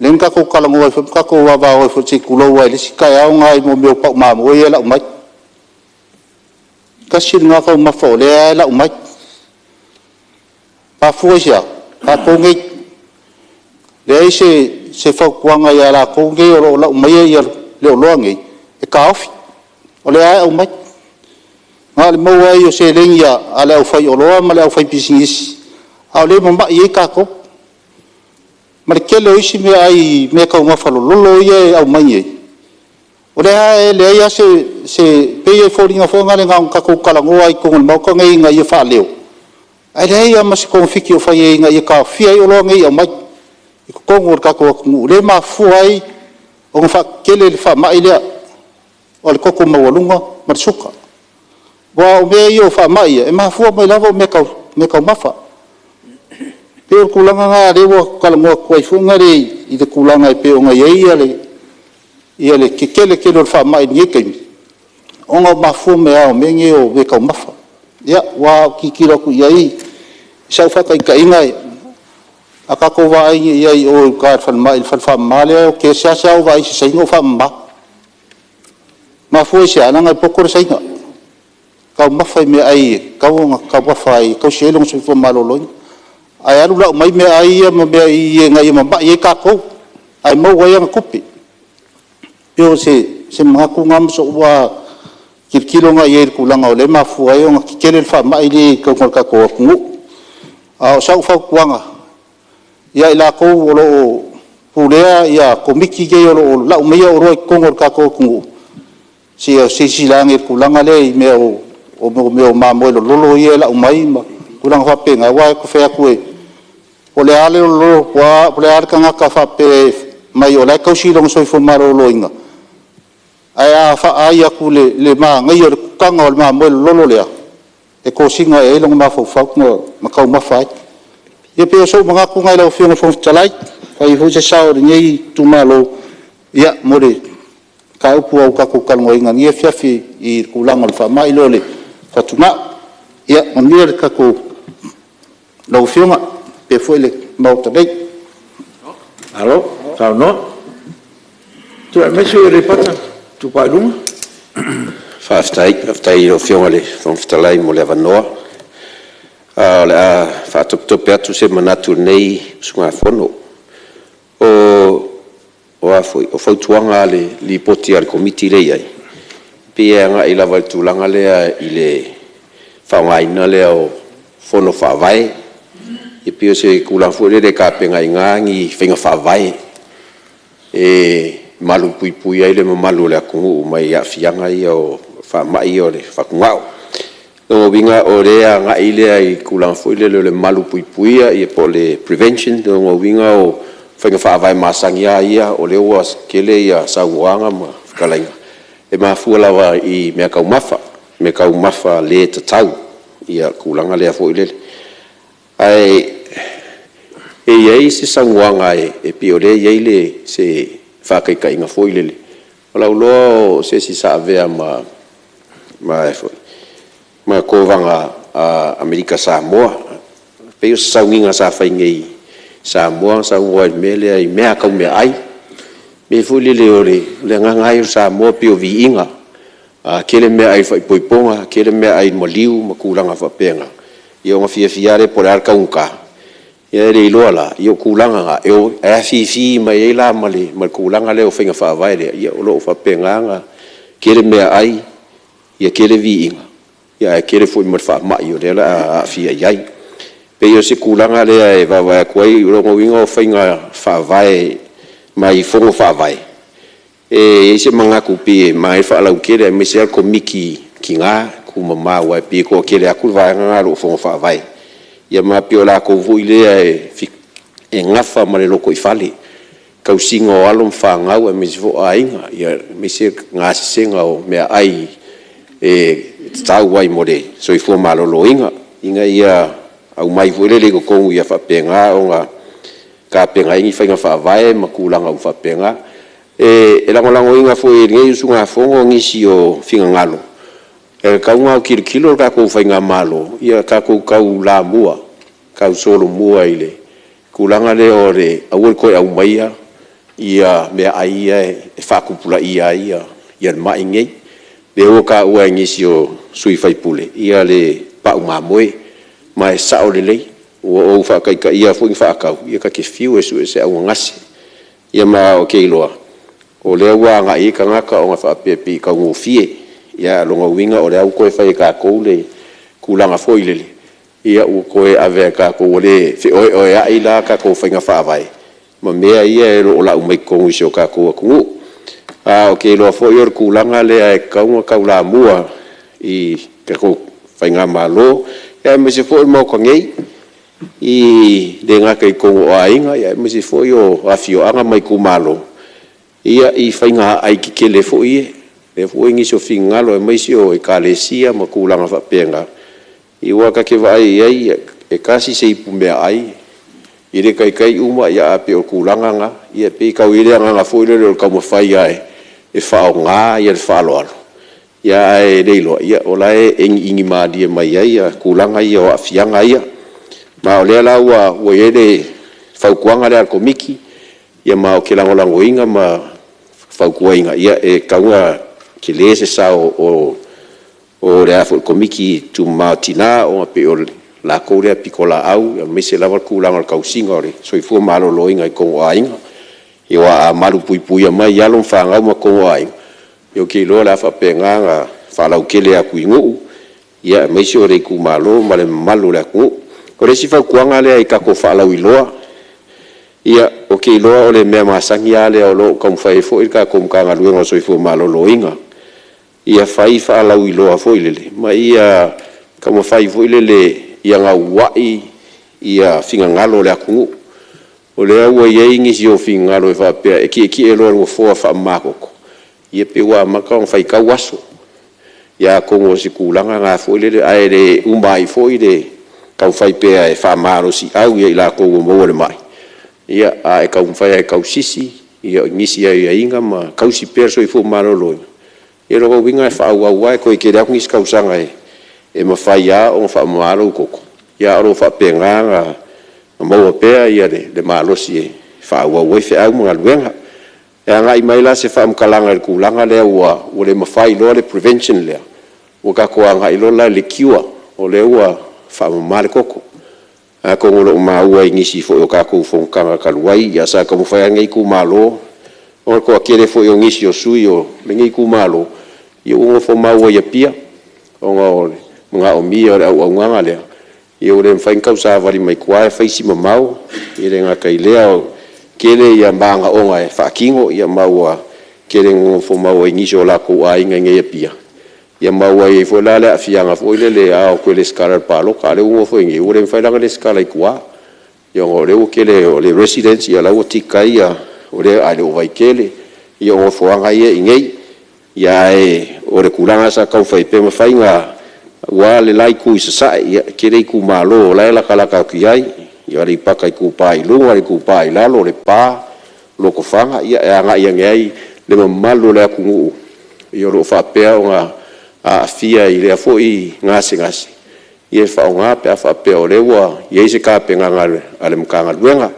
Lea na tatou talanoa ai foi ma tatou vavao ai foi se i tulou lava i le isi taeao lena i mea o pau mamoe ia e lau mai. Tasi lena taumafa o lea lava e lau mai. E mafua i se a? O tatou nei. E leai se fautuaga ia i latou nei o lo o lau maia le oloa nei e taofi, o lea lava e aumai. Na o le maua ai o seleni a le aufaioloa ma le aufaipisinisi, a o lea e mamai ai tatou. Ma le tele o isi meaai meataumafa lololo ia e aumai nei, o lea lava e leai lava se… E pei e foliga foi lea na ona tatou talanoa lava i totonu o le Maota lenei ina ia faaleo, ae leai lava ma se togafiti o faia ina ia taofia ai oloa nei e aumai i totonu o le tatou atunuu, lea e mafua ai ona faatetele le faamai lea o le toto maualuga ma le suka. Aua o mea ia o faamai ia, e mafua mai lava o meataumafa. E pei o le tulaga lena o lea ua talanoa atu ai foi lea i le tulaga e pei ona i ai le tetele tele o le faamai i lenei taimi, ona e mafua mai lava o mea nei o meataumafa. Ia, aua a ou tilotilo atu i ai i sau faataitaiga, a tatou vaai nei i ai i o i uta i le falemai i le fale faamama lea, ou te seasea ou vaai i se Saina o faamama. E mafua i se a? Leaga e poto le Saina, taumafa i meaai e tatau ona taumafa ai e tausi ai lona soifua maloloina, ae alu lau mai meaai ia ma mea i i ina ia mamai ai tatou. ae maua ai ana tupe. E pei o se manatu lena ma sou tilotilo lena i ai i le tulaga o lea e mafua ai ona tetele le faamai lea i totonu o le tatou atunuu. A o sau fautuaga ia i latou o lo o pulea Komiti nei o lo o lau maia oloa i totonu o le tatou atunuu, se i silasila ane i le tulaga lea i mea o mamoe lololo ia e lau mai ma tulaga faapena. Aua ou te fai atu po o le a le lololo po o le a le tagata faapea mai o la e tausi lona soifua maloloina, ae a vaai atu i le manaia o le kutaga o le mamoe lololo lea, e tosina ae i ai lona mafaufau ma taumafa ai. Ia pei o sou manatu lena lau Afioga i le Fofoga Fetalai, e fai ai foi se sao o lenei itumalo mo le mataupu ua tatou talanoaina i lenei afiafi i le tulaga o le faamai lea o le fatugao. Ia manuia lau Afioga faapea foi le Maota nei. Malo saunoa. Tulai mai le sui usufono mo Aleipata Itupa i Luga. Faafetai. Faafetai i lau Afioga i le Fofoga Fetalai mo le avanoa. Ae o le a faatopetope atu se manatu o lenei usugafono. O fautuaga a le Lipoti a le Komiti lea e i ai, e pei e agai lava i le tulaga lea i le faaaogaina lea o Fono Faavae. E pei o se tulaga foi lele e tapena ai i ina ni faiga faavae e malupuipuia ai le mamalu o le atunuu mai aafiaga ia o faamai ia o le fatugao. O lona uiga o lea e agai lea i le tulaga foi lele o le malupuipuia po o le prevention. O lona uiga o faiga faavae masani lava ia o lea ua tele saunoaga ma fetalaiga, e mafua lava i meataumafa, meataumafa le tatau, le tulaga lea foi lele. Ae e i ai isi saunoaga e pei o lea e i ai se faataitaiga foi lele, o lau iloa o se isi sa avea ma kovana Amerika Samoa. E pei o se sauniga sa fai i inei i Samoa na saunoa ai i le mea lea i mea lava tau meaai. O le mea foi lele o le agaga lava ia o le Samoa pei o viiga. A tele meaai i le faaipoipoga, tele meaai i le maliu ma tulaga faapena, ia ona fiafia lava lea po o le a le taugata, ae le iloa la, o tulaga na, e afifi mai ai la ma le tulaga lea o faiga faavae lea, o lo o faapena ona tele meaai, ia tele viiga, ae tele foi ma le faamai o lea o le a aafia i ai. E pei o se tulaga lea e vaavaai atu ai, o lona uiga o faiga faavae mai Fono Faavae, e i ai se manatu pei e manaia le faalauaitele aemaise lava le Komiti Tina Tumama aua e pei e toatele atu le vaega lena o lo o fono faavae, ia ma e pei o latou foi lea e nafa ma le lotoifale, tausiga o alo ma fanau aemaise foi o aiga, aemaise le gasesega o meaai e tatau ai mo le soifua maloloina, ina ia aumai foi lele i totonu ia faapena ona tapena ai ni faiga faavae ma tulaga uma faapena. E lagolagoina foi e lenei usugafono nisi o finagalo, e tatau ona autilotilo le tatou faigamalo, ia tatou taulamua, tausolomua i le tulaga lea o le aua le toe aumaia meaai ia e faatupulaia ai le mai lenei. O lea ua taua e nisi o sui usufono le pau mamoe, ma e sao lelei. Ua ou faataitaia foi ma faatau, ia ta te fiu e sue se anogase. Ia ma ou te iloa, o lea ua agai i ai tagata ona faapea e pei e taugofie. Ae o lona uiga o lea ua toe fai e tatou le tulaga foi lele, ia ua toe ave lava e tatou ua le feoeoeai la tatou faiga faavae ma mea ia o lo o lau mai totonu i si o tatou atunuu. Ae ou te iloa foi o le tulaga lea e tatau ona taulamua i le tatou faigamalo, aemaise foi o le Maota nei, e le gata i totonu o aiga, aemaise foi o afioaga ma itumalo i faiga ai tetele foi ia. E i ai foi nisi o finagalo aemaise o Ekalesia ma tulaga faapena, aua ta te vaai i ai, e tasi se ipumeaai, e le taitai uma, ae pei o le tulaga lena. E pei e tau i ai le agaga foi lele o le taumafai lava e faaaoga le faaaloalo, ae le iloa o la e enieni malie mai ai tulaga ia o aafiaga ia. Ma o lea la ua i ai le fautuaga lea a le Komiti, ma ou te lagolagoina ma fautuaina, e tatau ona tele se sao o le Komiti Tumama a Tina, ona e pei o le latou lea pitolaau aemaise lava le tulaga o le tausiga o le soifua maloloina i totonu o aiga. Aua a malupuipuia mai alo ma fanau ma totonu o aiga, ia ou te iloa o le a faapena ona faalautele atu i nuu, aemaise o le itumalo ma le mamalu o le atunuu. O le isi fautuaga lea i tatou faalauiloa, ia ou te iloa o le mea masani lava lea o lo o taumafai ai foi le tatou Matagaluega o le Soifua Maloloina, ia fai faalauiloa foi lele, ma ia taumafai foi lele ia gauai finagalo o le atunuu. O lea ua i ai nisi o finagalo e faapea e tietie loa i le nofoa faamamatoto, ia pei ua amata ona faitau aso. Ia atonu o se tulaga lena foi lele, ae le uma ai foi le taumafai pea e faamalosiau i latou ua maua i le mai, ae taumafai lava e tausisi i nisi aiaiga ma tausi pea le soifua maloloina. Ia o lona uiga e faaauau lava, e toe tele atu nisi tausaga e mafai lava ona faamama lou toto, ae o lo o faapena ona maua pea le malosi e faaauau ai feau ma galuega. E agai mai la se faamatalaga i le tulaga lea ua le mafai loa le prevention lea, ua tatou agai loa la i le cure, o lea ua faamama le toto. Atonu o lo o maua i nisi foi o tatou fonotaga talu ai, ia sa taumafai lava lenei itumalo, ona o le toatele foi o nisi o sui usufono o lenei itumalo ua nofomau ai i Apia ona o le manaomia o le auaunaga lea, ua le mafai ona tausavali mai tua e fai si mamao. E le gata i lea e tele manaoga e faatino ma ua tele ina nofomau ai i nisi o latou aiga i inei i Apia, ia ma ua i ai foi la le aafiaga foi lele a o atu e resitala i le palota, a o lea ua nofo i inei ua le mafai la ona resitala i tua, ona o lea ua tele o le residence o la e ua tick ai ae le o Vaitele, ia o nofoaga ia e i inei. Ae o le tulaga sa taumafai, pe mafai aua le la itu i sasae, e tele itumalo o la e latalata atu i ai, o Aleipata Itupa i Luga, Itupa i Lalo, Lepa, Lotofaga, ia e agai ane ai le mamalu o le atunuu o lo o faapea ona aafia i lea foi gasegase, e faaaoga pe a faapea o lea ua i ai se tapenaga a le Matagaluega.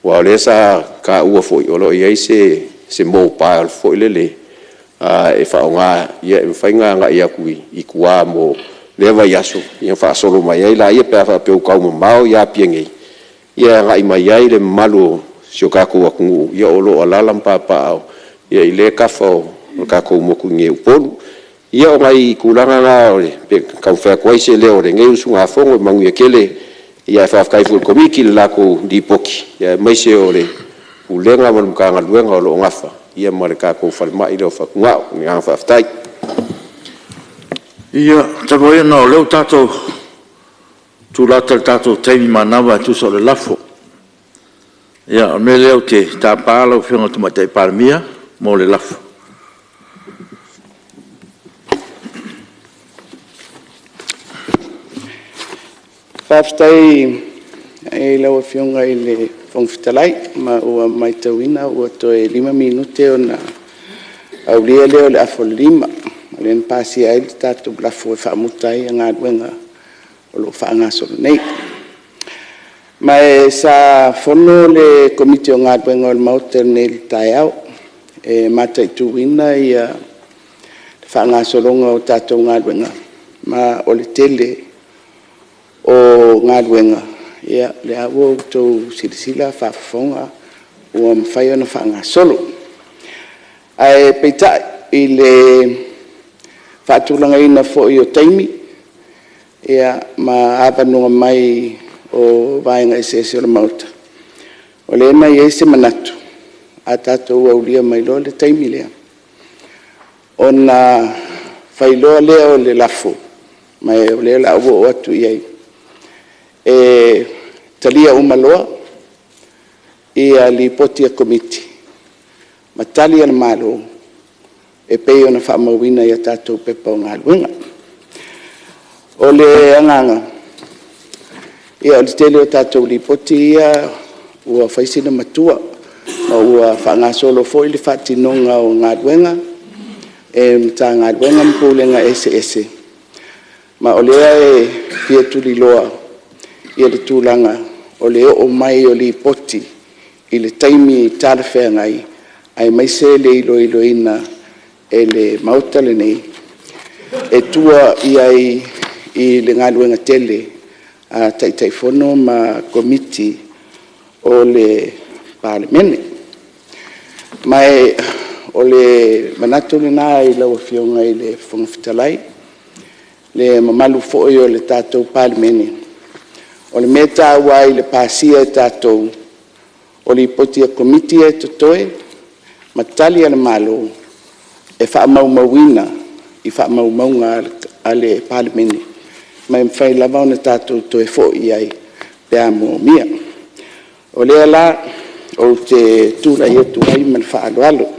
Aua o lea sa taua foi o lo o i ai se mobile foi lele e faaaoga e mafai ona agai atu i tua mo lea vaiaso, ia ona faasolo mai ai lea pe a faapea ua tau mamao Apia nei, ia e agai mai ai le mamalu o si o tatou atunuu o lo o alaala ma papaaao i lea tafa o le tatou motu i nei i Upolu. Ia o nai tulaga na e taumafai atu ai se leo o lenei usugafono, ia manuia tele, ae faafetai foi i le Komiti i le latou Lipoti, aemaise o le Pulega ma le Matagaluega o lo o nafa ma le tatou falemai lea o fatugao. Ma le agaga faafetai. Ia, talu ai ona o lea ua tatou tulata i le tatou taimi manava e tusa o le lafo, ia, o le mea lea ou te tapa lau Afioga i le Tamaitai Palemia mo le lafo. Faafetai i lau Afioga i le Fofoga Fetalai, ma ua matauina ua toe 5 minute ona aulia lea o le afa 5, lea na pasia ai le tatou lafo e faamuta ai galuega o lo o faagasolo nei. Ma e sa fono le Komiti o Galuega a le Maota nei i le taeao e mataituina le faagasologa o tatou galuega, ma o le tele o galuega, o lea ua outou silasila faafofoga ua mafai ona faagasolo. Ae peitai i le faatulagaina foi o taimi ma avanoa mai o vaega eseese o le Maota, o lea na i ai se manatu, a tatou aulia mai loa le taimi lea, ona fai loa lea o le lafo, ma o lea o le a ou oo atu i ai, e talia uma loa Lipoti a Komiti ma Tali a le Malo e pei ona faamauina i a tatou Pepa o Galuega. O le agaga, ia o le tele o tatou Lipoti ia ua fai sina matua ma ua faagasolo foi le faatinoga o galuega e Matagaluega ma Pulega eseese, ma o lea e fia tuliloa le tulaga o le oo mai o Lipoti i le taimi talafeagai, aemaise le iloiloina e le Maota lenei e tua i ai i le galuega tele a Taitaifono ma Komiti o le Palemene. Ma o le manatu lena i lau Afioga i le Fofoga Fetalai, le mamalu foi o le tatou Palemene, o le mea e taua ai i le pasia e tatou o Lipoti a Komiti ia e totoe ma Tali a le Malo e faamaumauina i faamaumauga a le Palemene, ma e mafai lava ona tatou toe foi i ai pe a moomia. O lea la ou te tulai atu ai ma le faaaloalo,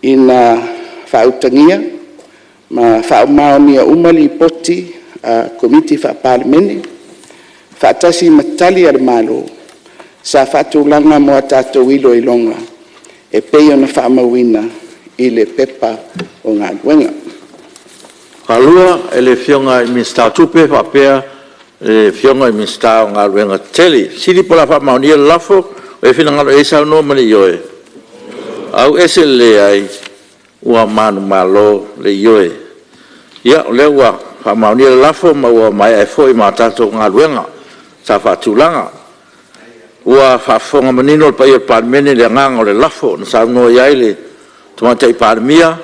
Ina faautagia ma faamaonia uma Lipoti a Komiti Faa-Palemene faatasi ma Tali a le Malo sa faatulaga mo a tatou iloiloga e pei ona faamauina i le Pepa o Galuega. E le Afioga i le Minisita o Tupe faapea le Afioga i le Minisita o Galuega Tetele. O le a faamaonia le lafo. O le a finagalo i ai saunoa ma le ioe? Auese le leai. Ua manumalo le Ioe. Ia o lea ua faamaonia le lafo ma ua maea ai foi ma tatou galuega sa faatulaga. Ua faafofoga manino le paia o le Palemene i le agaga o le lafo na saunoa i ai le Tamaitai Palemia.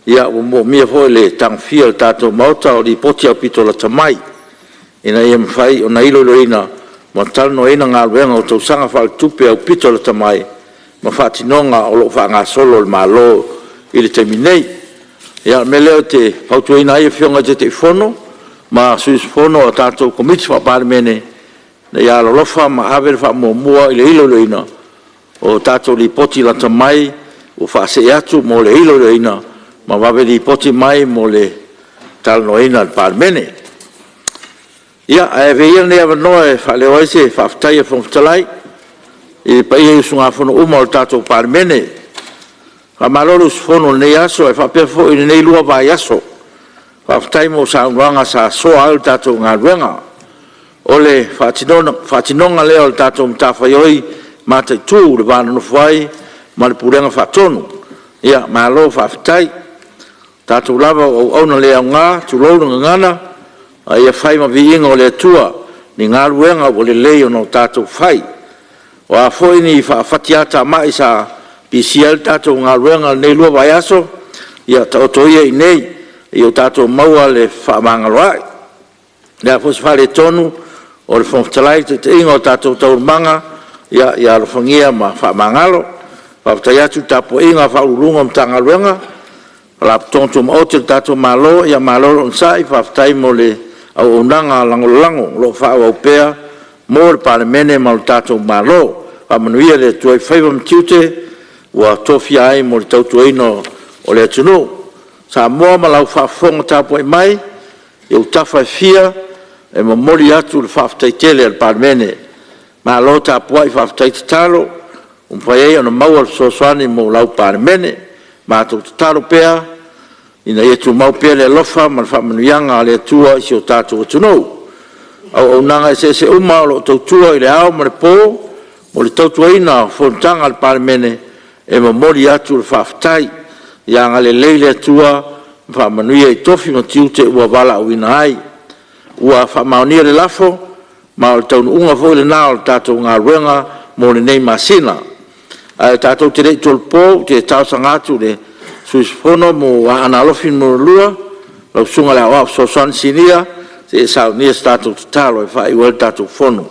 Ua moomia foi le tagofia e le tatou Maota o Lipoti aupito lata mai ina ia mafai ona iloiloina ma talanoaina galuega o tausaga faaletupe aupito lata mai ma faatinoga o lo o faagasolo a le Malo i le taimi nei. Ia, o le mea lea ou te fautuaina ai Afioga i Taitaifono ma sui usufono o tatou Komiti Faa-Palemene, ina ia alolofa ma ave le faamuamua i le iloiloina o tatou Lipoti lata mai ua faasee atu mo le iloiloina ma vave lipoti mai mo le talanoaina e le Palemene. Ia, ae avea ia lenei avanoa e faaleo ai se faafetai a le Fofoga Fetalai i le paia i usugafono uma o le tatou Palemene. Faamalo le usufono i lenei aso ae faapea foi lenei 2 vaiaso. Faafetai mo saunoaga sa soa ai le tatou galuega. O le faatinoga lea o le tatou matafaioi mataitu i le va nonofo ai ma le Pulega Faatonu. Malo faafetai. O tatou lava o auauna le aoga, tulou le gagana, a ia fai ma viiga o le Atua ni galuega ua lelei ona tatou fai. O a foi ni faafatiatamai sa pisia ai le tatou galuega i lenei 2 vaiaso, ia taoto ia i inei seia o tatou maua le fefaamagaloa'i. O le a foi se faaletonu o le Fofoga Fetalai i le taitaiga o tatou taualumaga, ia alofagia ma faamagalo. Faafetai atu i le tapuaiga a Ofisa Sili o Pulega o Matagaluega ma Faalapotopotoga Tumaoti a le tatou Malo, malo le onosai faafetai mo le auaunaga lagolago o lo o faaauau pea mo le Palemene ma le tatou Malo. Faamanuia le Atua i faiva ma tiute ua tofia ai mo le tautuaina o le atunuu. Samoa ma lau faafofoga tapuai mai i ou tafa e fia, e momoli atu le faafetai tele a le Palemene. Malo tapuai faafetai tatalo ua mafai ai ona maua le fesoasoani mo lau Palemene. Matou tatalo pea ina ia tumau pea le alofa ma le faamanuiaga a le Atua i si o tatou atunuu. Auaunaga eseese uma o lo o tautua i le ao ma le po mo le tautuaina o fonotaga a le Palemene, e momoli atu le faafetai. Ia agalelei le Atua ma faamanuia i tofi ma tiute ua valaauina ai. Ua faamaonia le lafo, ma o le taunuuga foi lena o le tatou galuega mo lenei masina. Ae tatou te le i tolopo, ou te talosaga atu i le sui usufono mo Aana Alofi Nu.2, lau Susuga i le Aoao Fesoasoani Sinia se i e saunia se tatou tatalo e faaiu ai le tatou Fono.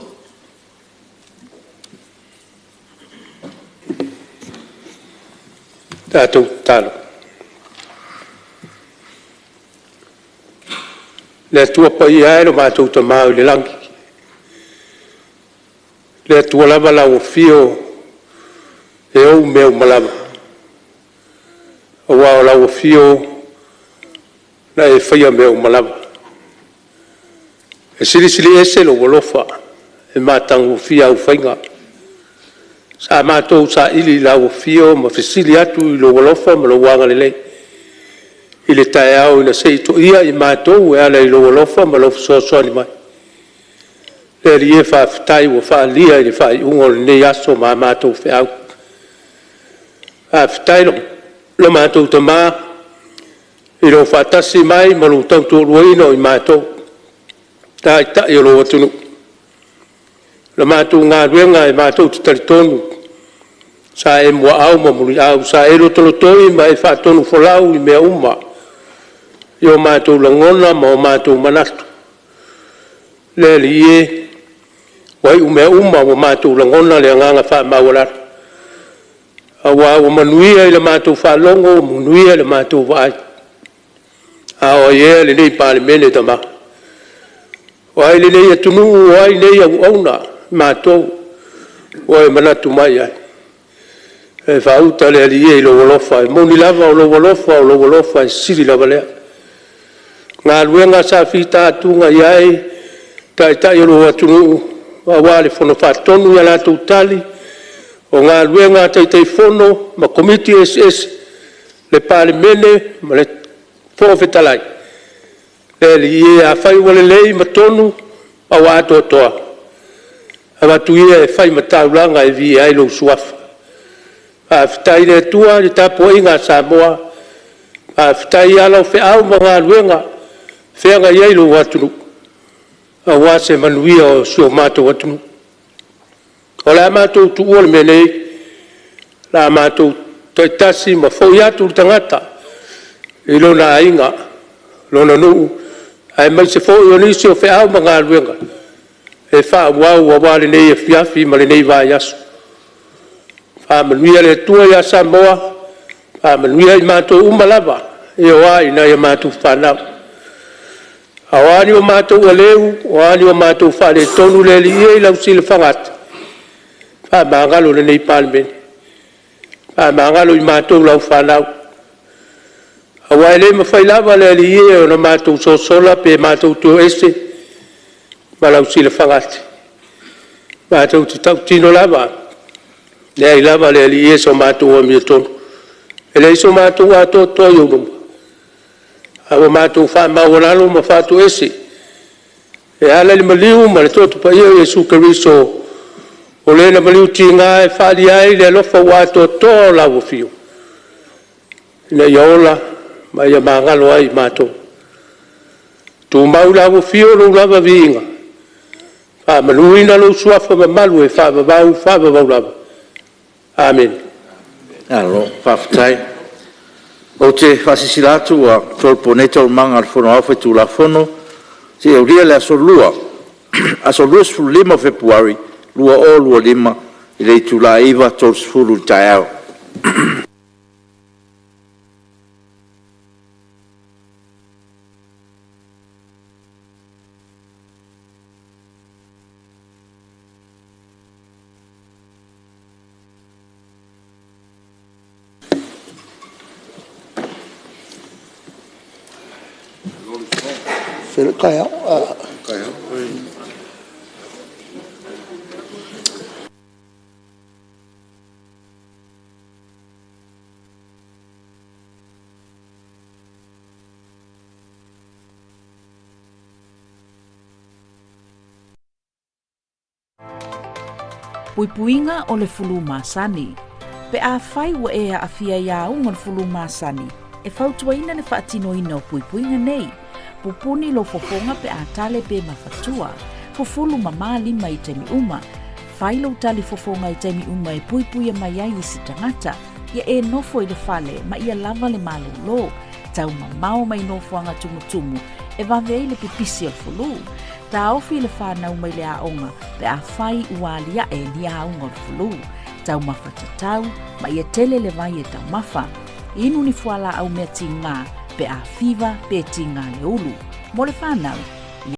Tatou tatalo. Le Atua Paia e lo matou Tama i le lagi, le Atua lava lau Afio e ou mea uma lava, aua o lau Afio na e faia mea uma lava. E silisili ese lou alofa e matagofie au faiga. Sa matou saili i lau afio ma fesili atu i lou alofa ma lou agalelei i le taeao ina se i toia i matou e ala i lou alofa ma lou fesoasoani mai. Le Alii e, faafetai ua faaalia i le faaiuga o lenei aso ma a matou feau. Faafetai lo matou Tama i lou faatasi mai ma lou tautoaluaina o i matou o taitai o lou atunuu. O le matou galuega e matou te talitonu Sa e muaau ma muliau, sa e lotolotoi ma e faatonufolau i mea uma i o matou lagona ma o matou manatu. Le Alii e, ua iu mea uma ua matou lagona le agaga faamaualalo, aua ua manuia i la matou faalogo, manuia i la matou vaai. A o ai ea lenei Palemene Tamaa? O ai lenei atunuu, o ai nei auauna? O matou ua e manatu mai i ai. E faauta le Alii e i lou alofa, e moni lava o lou alofa o lou alofa e sili lava lea. O galuega sa fitaituga i ai taitai o lou atunuu aua le Fono Faatonu i a latou tali, o galuega a Taitaifono ma Komiti eseese, le Palemene ma le Fofoga Fetalai, Le Alii e, afai ua lelei ma tonu ma ua atoatoa, avatu ia e fai ma taulaga e viia ai lou Suafa. Faafetai i le Atua i le tapuaiga a Samoa, faafetai i ala o feau ma galuega o feagai ai lou atunuu aua se manuia o si o matou atunuu. O le a matou tuua le mea nei, o le a matou taitasi ma foi atu le tagata i lona aiga, lona nuu, aemaise foi o nisi o feau ma galuega e faaauau aua lenei afiafi ma lenei vaiaso. Faamanuia le Atua ia Samoa, faamanuia i matou uma lava e oo lava i nai a matou fanau. A o a ni o matou aleu, o a ni o matou faaletonu le Alii e i lau silafaga atu, faamagalo lenei Palemene, faamagalo i matou o lau fanau, aua e le mafai lava le Alii e ona matou sosola pe matou te o ese ma lau silafaga atu. Matou te tautino lava, e leai lava le Alii e so matou amiotonu, e leai so matou atoatoa i ou luma, ae ua matou faamaualalo ma faatoese e ala i le maliu ma le Toto Paia o Iesu Keriso o Le na maliutiga e faaalia ai le alofa ua atoatoa o lau afio, ina ia ola ma ia magalo ai i matou. Tumau i lau afio lou lava viiga, faamanuina lou Suafa mamalu e faavavau faavavau lava. Amene. Malo faafetai. Ou te faasilasila atu ua tolopo nei Taualumaga a le Fono Aoao Faitulafono seia aulia le aso Lua, aso 25 o Fepuari 2025 i le itula e 9:30 i le taeao. Puipuiga o le fulu masani. Pe afai ua e aafia i auga o le fulu masani, e fautuaina le faatinoina o puipuiga nei. Pupuni lou fofoga pe a tale pe mafatua. Fufulu mamā lima i taimi uma. Fai lou tali fofoga i taimi uma e puipuia mai ai isi tagata. Ia e nofo i le fale ma ia lava le malōlō. Taumamao mai nofoaga tumutumu e vave ai le pipisi o le fulu. Taofi le fanau mai le aoga pe afai ua alia'e ni auga o le fulu. Taumafa tatau ma ia tele le vai e taumafa. Inu ni fualaau mea tiga pe a fiva pe tiga le ulu. Mo le fanau,